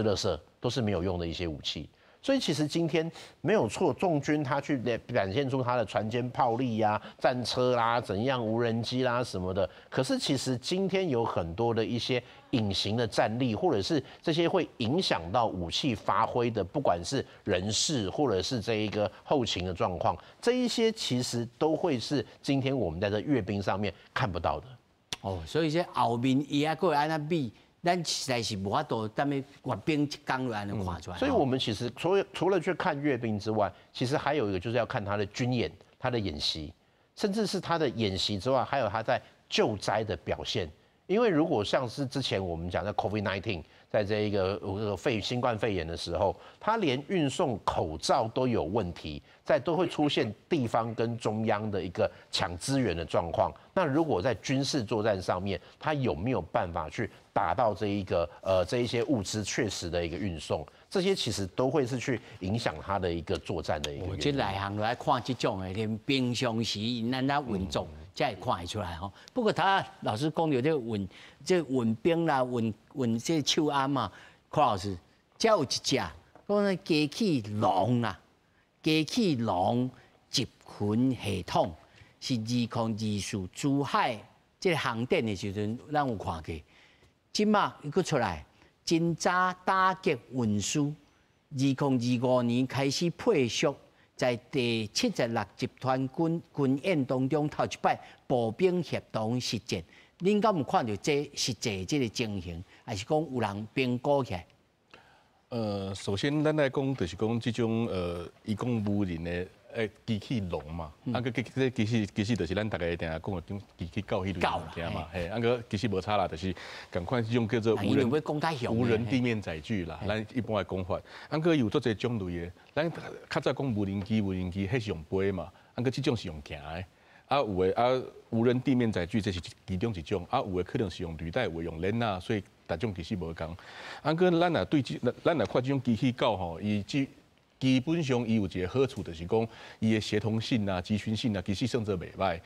垃圾，都是沒有用的一些武器。所以其實今天沒有錯，共軍他去展現出他的船堅炮利呀、戰車啦、怎樣無人機啦什麼的。可是其實今天有很多的一些隱形的戰力，或者是這些會影響到武器發揮的，不管是人事或者是這一個後勤的狀況，這一些其實都會是今天我們在這閱兵上面看不到的。哦，所以這後面伊還閣會按怎比？咱實在是無法度，踮咧閱兵一工就按呢看出來。所以，我們其實除了去看閱兵之外，其實還有一個就是要看他的軍演、他的演習，甚至是他的演習之外，還有他在救災的表現。因為如果像是之前我們講的 COVID-19，在這一個新冠肺炎的時候，他連運送口罩都有問題，在都會出現地方跟中央的一個搶資源的狀況。那如果在軍事作戰上面，他有沒有辦法去達到這一些物資確實的一個運送？這些其實都會是去影響他的一個作戰的一個。這內行來看這種的，連平常時𪜶按怎運作，才會看會出來吼。不過他老師講著這運這運兵啦，運運這手頷嘛，柯老師，這有一隻講那機器狼啊，機器狼集群系統是2024珠海這個航展的時陣，咱有看過。這馬伊閣出來，偵查打擊運輸，2025年開始配屬在第76集團軍軍演當中頭一擺步兵協同實戰。恁敢有看著這實際這个情形，還是講有人評估起來？首先咱來講，就是講這種伊講無人的機器龍嘛，啊閣這其實就是咱逐家定定講的機器狗彼類物件嘛，嘿，啊閣其實無差啦，就是仝款這種叫做無人地面載具啦，咱一般的講法。啊閣有足濟種類的，咱較早講無人機，無人機彼是用飛嘛，啊閣這種是用行的。啊有的啊無人地面載具這是其中一種，啊有的可能是用履帶，有的用鏈仔，所以逐種其實無仝。啊閣咱若對這咱若看這種機器狗吼，伊這基本上伊有一個好處，就是講伊的協同性啊、集群性啊，其實算做袂䆀。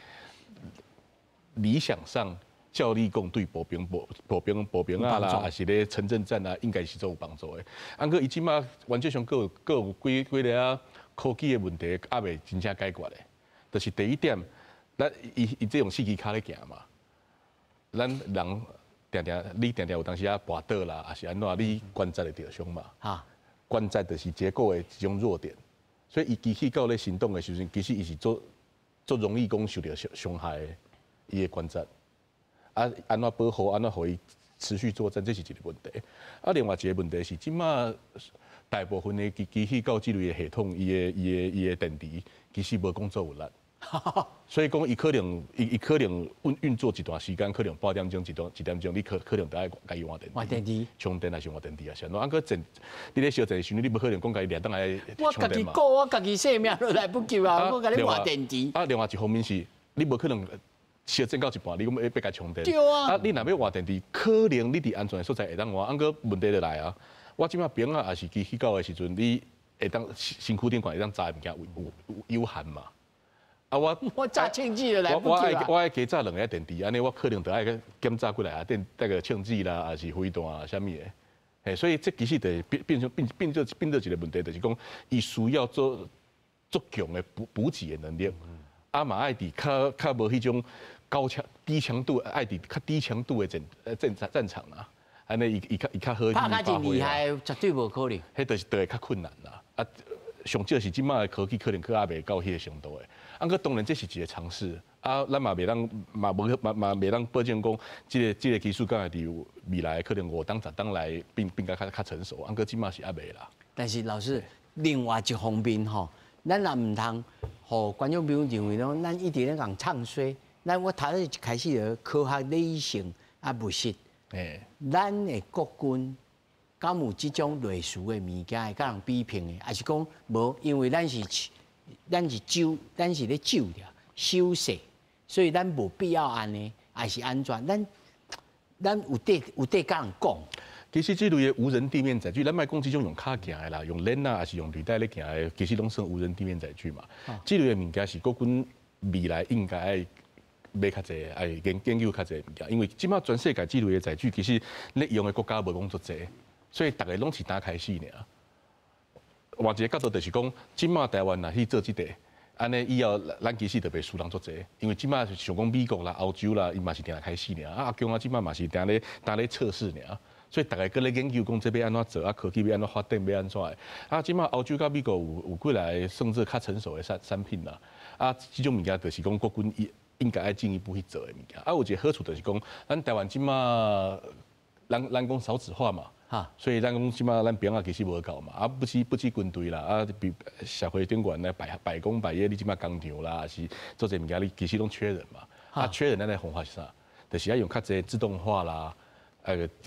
理想上，照理講對步兵啊啦，抑是咧城鎮戰啊，應該是做有幫助的。啊，閣伊這馬原則上閣有幾個啊科技的問題，猶未真正解決的。就是第一點，咱伊這用四支跤咧行嘛，咱人定定你定定有當時啊跋倒啦，抑是按怎你關節會著傷嘛。關節就是結構的一種弱點，所以伊機器狗咧行動的時陣，其實伊是足足容易講受著傷害的，伊的關節。啊，按怎保護，按怎予伊持續作戰，這是一個問題。啊，另外一個問題是，這馬大部分的機器狗這類的系統，伊的電池其實無講足有力。所以講，伊可能運作一段時間，可能半點鐘、一點鐘，你可能著愛共伊換電池。換電池。充電還是換電池啊？是按怎？啊，閣戰，你咧相戰的時陣，你無可能講共伊掠轉來我家己顧，我家己性命都來不及啊！我共你換電池。啊，另外一方面是，你無可能相戰到一半，你講欲共充電。對啊。啊，你若欲換電池，可能你佇安全的所在會當換，啊，閣問題就來啊！我這馬兵仔抑是機器狗的時陣，你會當身軀頂懸會當紮的物件有限嘛？啊！我我紮槍子就來不及。我愛加紮兩个電池，按呢我可能著愛去檢查過來啊，電帶個槍子啦，抑是飛彈啊，啥物的。嘿，所以這其實就變成變做一個問題，就是講伊需要做足強的補給的能力，啊嘛愛佇較無彼種高強低強度，愛佇較低強度的戰場啊，按呢伊較好。拍較真厲害，絕對無可能。彼就是就會較困難啦。啊，上少是這馬的科技可能閣猶未到彼個程度的。啊，閣當然這是一個嘗試，啊，咱嘛袂當嘛無嘛嘛袂當保證講，這個技術敢會佇未來可能5冬10冬來變甲較成熟，啊，閣這馬是猶未啦。但是老師，另外一方面吼，咱也毋通予觀眾朋友認為講，咱一直咧共唱衰。咱我頭一開始就科學理性啊務實。咱的國軍敢有這種類似的物件會共人比拼的，抑是講無？因為咱是咧守著守勢，所以咱無必要按呢，抑是按怎？咱有得共人講。其實這類的無人地面載具，咱莫講這種用跤行的啦，用鏈仔，抑是用履帶咧行的，其實攏算無人地面載具嘛。這類的物件是國軍未來應該愛買較濟，愛研究較濟物件，因為這馬全世界這類的載具，其實咧用的國家無講足濟，所以逐个攏是剛開始爾。換一個角度就是講，這馬台灣若去做這個，按呢以後咱其實就袂輸人足濟，因為這馬像講美國啦、歐洲啦，伊嘛是定開始爾，啊阿強啊，這馬嘛是定咧定咧測試爾。所以逐个閣咧研究講這欲按怎做，啊科技欲按怎發展，欲按怎的。啊，這馬歐洲佮美國有幾个算做較成熟的產品啦。啊，這種物件就是講國軍應該愛進一步去做的物件。啊，有一個好處就是講，咱台灣這馬，咱講少子化嘛，所以咱講這馬咱兵仔其實無夠嘛。啊，不止軍隊啦，啊，比社會頂懸咧百工百業，你這馬工廠啦，抑是做這物件，你其實攏缺人嘛。啊，缺人咱的方法是啥？就是愛用較濟自動化啦。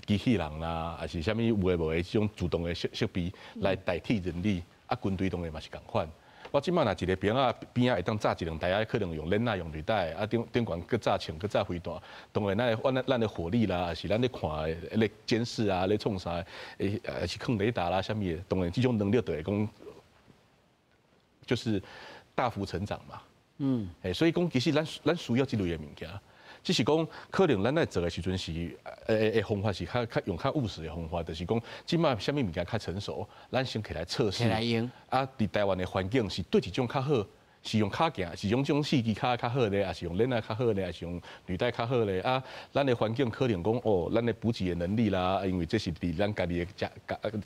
機器人啦，抑是啥物有的無的這種自動的設備來代替人力，啊，軍隊當然嘛是仝款。我這馬若一个兵仔邊仔會當紮一兩台仔，可能用鏈仔用履帶，啊頂懸閣紮槍，閣紮飛彈，當然咱的火力啦，抑是咱咧看咧監視啊，咧創啥，抑是囥雷達啦，啥物的，當然這種能力就會講，就是大幅成長嘛。所以講其實咱需要這類的物件。只是講，可能咱咧做的時陣是，方法是較用較務實的方法，就是講，這馬啥物物件較成熟，咱先起來測試。來用。啊，佇台灣的環境是佗一種較好，是用跤行，是用這種四支跤較好咧，抑是用鏈仔較好咧，抑是用履帶較好咧？啊，咱的環境可能講，哦，咱的補給的能力啦，因為這是佇咱家己的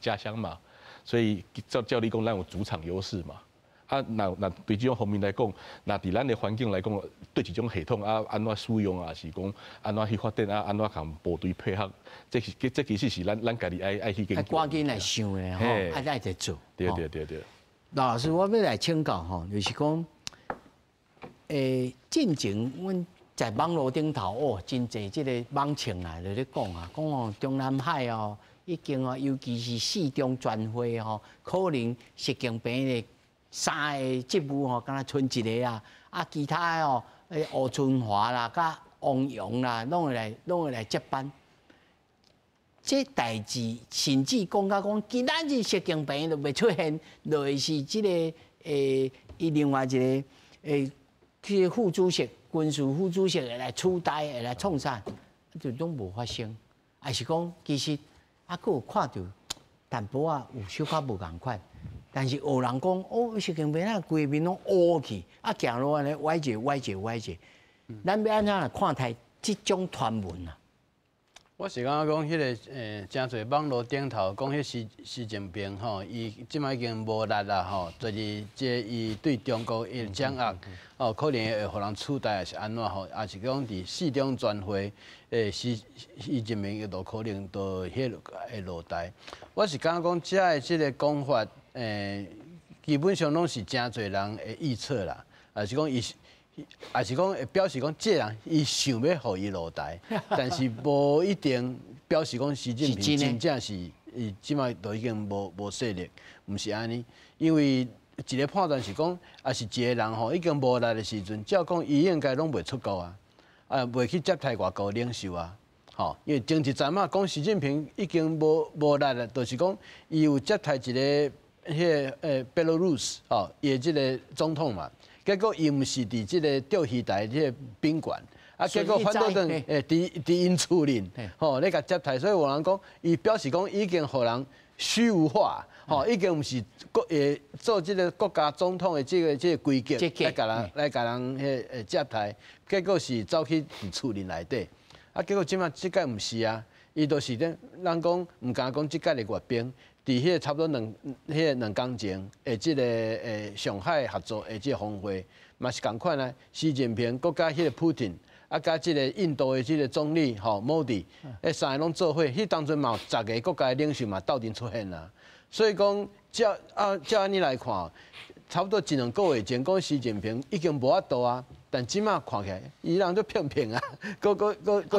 家鄉嘛，所以照理講，咱有主場優勢嘛。啊，若對這種方面來講，若佇咱的環境來講，對這種系統啊，按怎使用啊，是講按怎去發展啊，按怎共部隊配合，這其實是咱家己愛去研究。趕緊來想的吼，愛來做。對對對對。老師，我欲來請教吼，就是講，進前阮在網路頂頭哦，真濟這个網情啊，就咧講啊，講哦，中南海哦，已經哦，尤其是四中全會吼，可能習近平的三个職務吼，敢若賰一个啊，啊，其他的哦，吳春華啦，佮汪洋啦，攏會來接班。這代誌甚至講甲講，今仔日習近平都袂出現，就會是這个伊另外一个這个副主席、軍事副主席會來取代，會來創啥，就攏無發生。抑是講其實啊，閣有看著淡薄仔有小可無仝款，但是有人講哦，習近平啊，規面攏烏去，啊，行路按呢歪者歪者歪者，咱欲按怎來看待這種傳聞啊？我是感覺講，彼个誠濟網路頂頭講，彼習近平吼，伊這擺已經無力啦吼，就是這伊對中國的掌握，哦，可能會予人取代，抑是按怎吼，抑是講佇四中全會，習近平伊都可能都彼个會落台。我是感覺講，遮的這个講法，基本上攏是誠濟人的預測啦，抑是講伊。抑是講會表示講，這个人伊想欲予伊落台，但是無一定表示講習近平真正是伊這擺都已經無勢力，毋是按呢。因為一个判斷是講，抑是一个人吼已經無力的時陣，照講伊應該攏袂出國啊，啊袂去接待外國領袖啊，吼，因為前一陣仔講習近平已經無力了，就是講伊有接待一个彼个貝拉魯斯吼，伊的這个總統嘛。結果伊毋是佇這个釣魚台這个賓館，啊，結果反倒轉佇𪜶厝裡，吼，咧共接待，所以有人講，伊表示講已經予人虛無化，吼，已經毋是國做這个國家總統的這个規格來共人彼接待，結果是走去佇厝裡內底，啊，結果這擺這擺毋是啊，伊就是咧，人講毋敢講這擺的閱兵。佇彼个差不多彼个2工前的這个上海合作的這个峰會，嘛是仝款啊。習近平閣佮彼个普丁，啊，佮這个印度的這个總理吼莫迪，彼三个攏做伙，彼當陣嘛有10个國家的領袖嘛鬥陣出現啊。所以講，照按呢來看，差不多一兩個月前講習近平已經無法度啊，但這擺看起來，伊人足媲媲啊，閣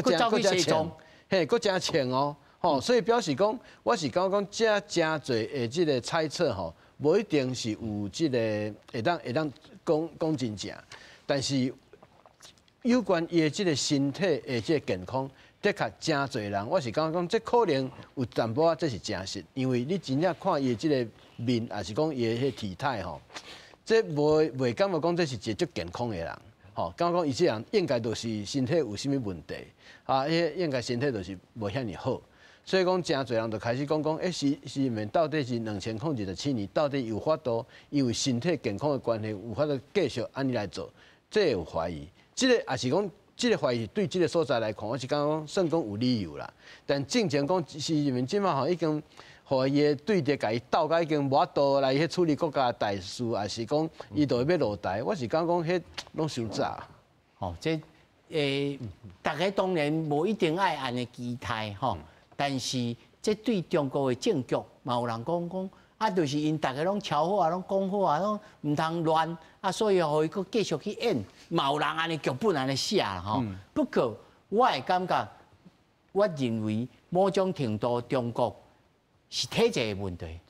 誠穿，嘿，閣誠穿哦。吼，所以表示講，我是感覺講，這誠濟的這个猜測吼，無一定是有這个會當講講真正，但是有關伊的這个身體的這个健康，的確誠濟人，我是感覺講，這可能有淡薄仔這是真實，因為你真正看伊的這个面，抑是講伊的彼體態吼，這無袂感覺講這是一个足健康的人，吼，感覺講伊這人應該就是身體有啥物問題，啊，彼應該身體就是無遐爾好。所以講，誠濟人就開始講講，習近平到底是2027年，到底有法度因為身體健康的關係，有法度繼續按呢來做，這有懷疑。這个抑是講，這个懷疑對這个所在來看，我是感覺講算講有理由啦。但進前講習近平這擺吼已經，予伊的對敵共伊鬥甲已經無法度來彼處理國家大事，抑是講伊就欲落台，我是感覺講彼攏傷早。吼，這大家當然無一定愛按呢期待吼。但是這對中國的政局，嘛有人講講，啊，就是𪜶逐家攏喬好啊，攏講好啊，攏毋通亂啊，所以予伊閣繼續去演，嘛有人按呢劇本按呢寫啦吼。不過我會感覺，我認為某種程度中國是體制的問題，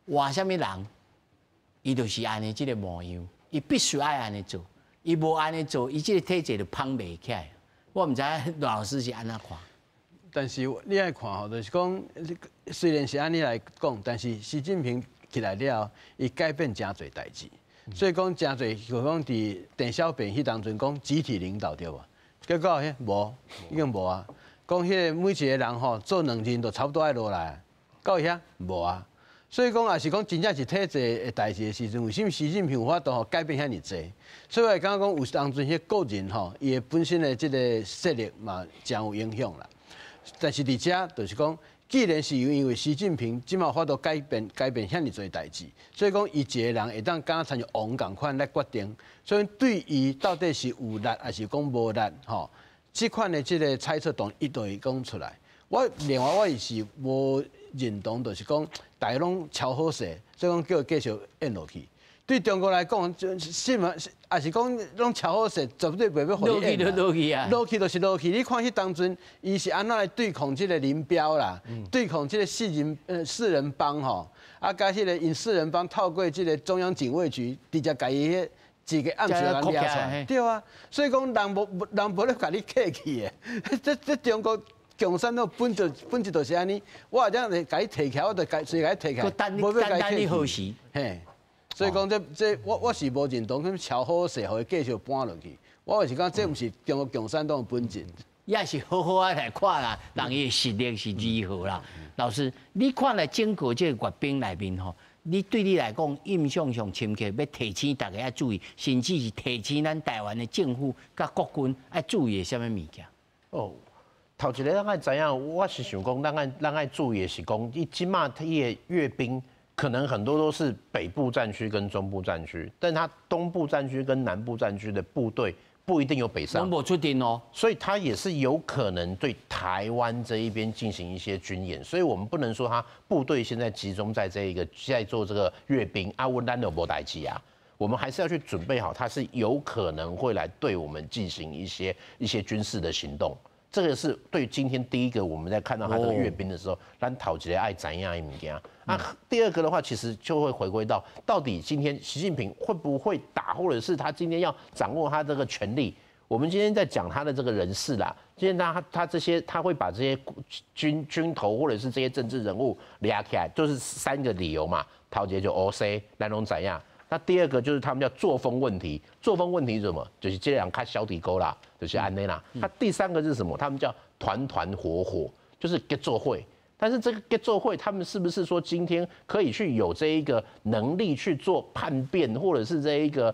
換啥物人，伊就是按呢這个模樣，伊必須愛按呢做，伊無按呢做，伊這个體制就膨袂起來。我毋知賴老師是按怎看？但是你愛看吼，就是講，雖然是按呢來講，但是習近平起來了後，伊改變誠濟代誌，所以講誠濟，就講佇鄧小平彼當陣講集體領導對無？結果彼無，已經無啊。講彼个每一个人吼做兩任就差不多愛落來，到遐無啊。所以講，抑是講真正是體制的代誌的時陣，為啥物習近平有法度吼改變遐爾濟？所以我感覺講有當陣彼個人吼，伊的本身的這个勢力嘛，誠有影響啦。但是佇遮就是講，既然是因為習近平這擺有法度改變遐爾濟代誌，所以講伊一个人會當敢若親像王仝款來決定，所以對伊到底是有力抑是講無力吼，這款的這个猜測當然一定會講出來。我另外我也是無認同，就是講大家攏超好勢，所以講叫伊繼續演落去。對中國來講，新聞也是講攏超好勢，絕對袂欲予伊演。落去啊！落去就是落去。你看彼當陣，伊是按怎來對抗這個林彪啦？對抗這個四人幫吼，啊，佮彼個𪜶四人幫透過這個中央警衛局直接共伊彼一個暗時共掠出來。對啊，所以講人無咧共你客氣的。這中國共產黨本質就是按呢，我這樣共你提起來，我就隨共你提起來，無欲共你好勢。嘿。所以講這我是無認同去超好勢，予伊繼續搬落去。我是講這毋是中國共產黨的本質。也是好好仔來看啦，人伊的實力是如何啦。老師，你看來整個這個閱兵內面吼，你對你來講印象上深刻，欲提醒大家愛注意，甚至是提醒咱台灣的政府佮國軍愛注意的啥物物件？哦，頭一个咱愛知影，我是想講，咱愛注意的是講，伊這馬伊的閱兵。可能很多都是北部戰區跟中部戰區，但他東部戰區跟南部戰區的部隊不一定有北上，無出陣哦，所以他也是有可能對台灣這一邊進行一些軍演，所以我們不能說他部隊現在集中在這一個在做這個閱兵啊，阮咱就無代誌啊，我們還是要去準備好，他是有可能會來對我們進行一些軍事的行動。這個是對今天第一個我們在看到他這個閱兵的時候，咱頭一个愛知影的物件。啊，第二個的話，其實就會回歸到到底今天習近平會不會打，或者是他今天要掌握他這個權力？我們今天在講他的這個人事啦，今天他這些他會把這些軍頭或者是這些政治人物抓起來，就是三個理由嘛。頭一个就烏西，咱攏知影。那第二個就是他們叫作風問題，作風問題是什麼？就是這兩較小弟哥啦，就是按呢啦。那第三個是什麼？他們叫團團伙伙，就是結做伙。但是這個結做伙，他們是不是說今天可以去有這一個能力去做叛變，或者是這一個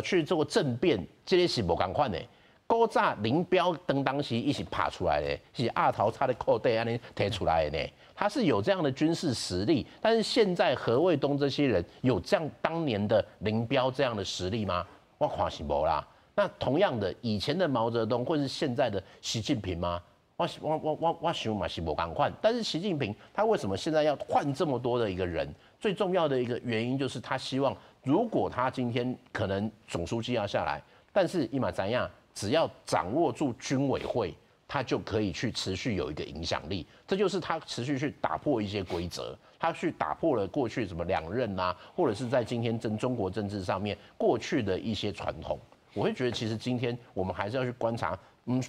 去做政變？這個是無仝款的。古早林彪當時伊是拍出來的，是鴨頭插咧褲底按呢提出來的呢。他是有這樣的軍事實力，但是現在何衛東這些人有這樣當年的林彪這樣的實力嗎？我看是無啦。那同樣的，以前的毛澤東或是現在的習近平嗎？我想嘛是無仝款。但是習近平他為什麼現在要換這麼多的一個人？最重要的一個原因就是他希望，如果他今天可能總書記要下來，但是伊嘛知影，只要掌握住軍委會，他就可以去持續有一個影響力。這就是他持續去打破一些規則，他去打破了過去什麼兩任啊，或者是在今天中國政治上面過去的一些傳統。我會覺得，其實今天我們還是要去觀察，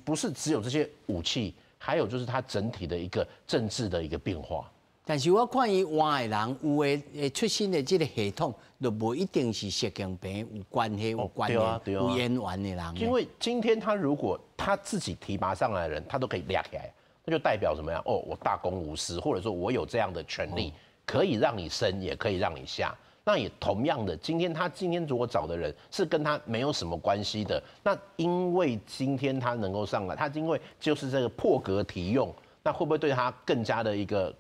不是只有這些武器，還有就是它整體的一個政治的一個變化。但是我看伊換的人，有的會出身的這個系統，就無一定是習近平有關係、有關聯、有淵源的人。因為今天他如果他自己提拔上來的人，他都可以掠起來，那就代表什麼呀？哦，我大公無私，或者說我有這樣的權力，可以讓你升，也可以讓你下。那也同樣的，今天他今天如果找的人是跟他沒有什麼關係的，那因為今天他能夠上來，他因為就是這個破格提用，那會不會對他更加的一個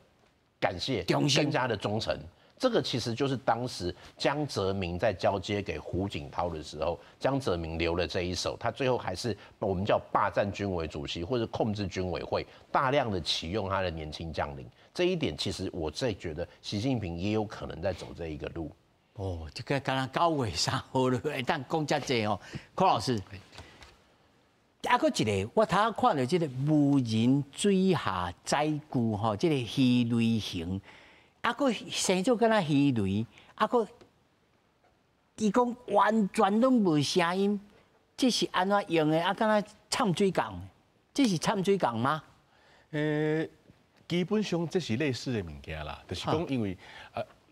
感謝，更加的忠誠？這個其實就是當時江澤民在交接給胡錦濤的時候，江澤民留了這一手，他最後還是我們叫霸佔軍委主席或者控制軍委會，大量的啟用他的年輕將領。這一點其實我在覺得習近平也有可能在走這一個路。哦，這個敢若9月3號了，會當講遮濟哦，柯老師。啊，閣一個，我頭仔看著這個無人水下載具吼，這個魚雷型，啊，閣生做敢若魚雷，啊，閣伊講完全攏無聲音，這是按怎用的？啊，敢若摻水共，這是摻水共嗎？基本上這是類似的物件啦，就是講因為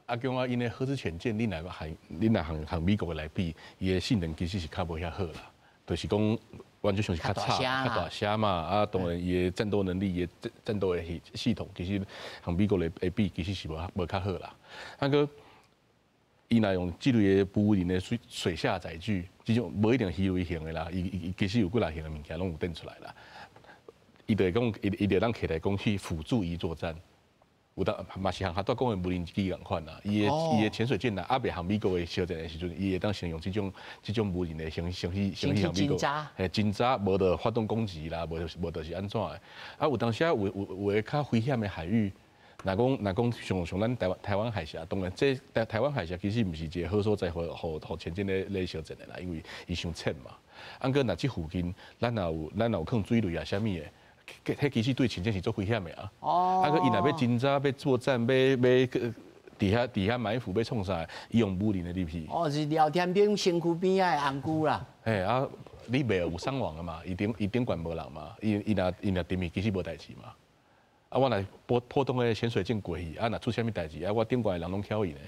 阿強啊，𪜶的核子潛艦，你若和你若和美國的來比，伊的性能其實是較無遐好啦，就是講。完全上是較差、較大聲嘛，啊，當然伊的戰鬥能力、伊的戰鬥的系統，其實和美國的比，其實是無較好啦。啊，閣伊若用這類的無人的水下載具，這種無一定魚雷型的啦，伊其實有幾若型的物件攏有展出來啦。伊就會講，伊就會當起來講去輔助伊作戰。有當嘛是和拄仔講的無人機仝款啦，伊的潛水艦若猶未和美國的相戰的時陣，伊會當先用這種無人的先去和美國，嘿，偵察無就發動攻擊啦，無就是按怎的。啊，有當時啊有的較危險的海域，若講像咱台灣海峽，當然這台灣海峽其實毋是一個好所在，予潛艇咧相戰的啦，因為伊傷淺嘛。啊，閣若這附近，咱若有囥水雷啊，啥物的，彼其實對潛艇是足危險的啊。啊，閣伊若欲真早欲作戰，欲佇遐埋伏，欲創啥，伊用無人的入去。哦，是廖天兵身軀邊仔的紅龜啦。嘿啊，你袂有傷亡的嘛？伊頂懸無人嘛？伊若沉去，其實無代誌嘛。啊，我若普通的潛水艇過去，啊，若出啥物代誌，啊，我頂懸的人攏翹去呢。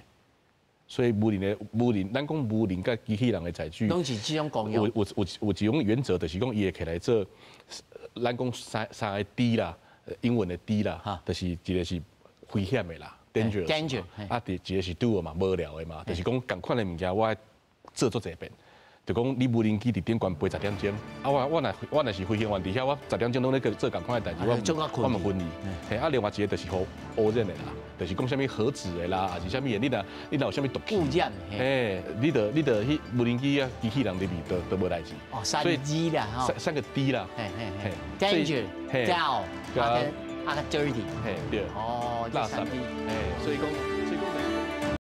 所以無人的無人，咱講無人佮機器人的載具，攏是這種功用。有一種原則，就是講伊會起來做，咱講三個 D 啦，英文的 D 啦，就是一個是危險的啦，dangerous， danger，啊，第一個是 dull 嘛，無聊的嘛，就是講仝款的物件，我愛做足濟遍。就講你無人機佇頂懸飛10點鐘，啊我若是飛行員佇遐，我十點鐘攏咧做仝款的代誌，我嘛昏去。嘿，啊，另外一個就是予污染的啦，就是講啥物核子的啦，抑是啥物的，你若有啥物毒氣，污染，嘿，你著彼無人機啊機器人入去都無代誌。哦，三 D 啦，三個 D 啦，嘿嘿嘿，danger，dull，啊個 dirty，嘿對。哦，這三 D，嘿，所以講。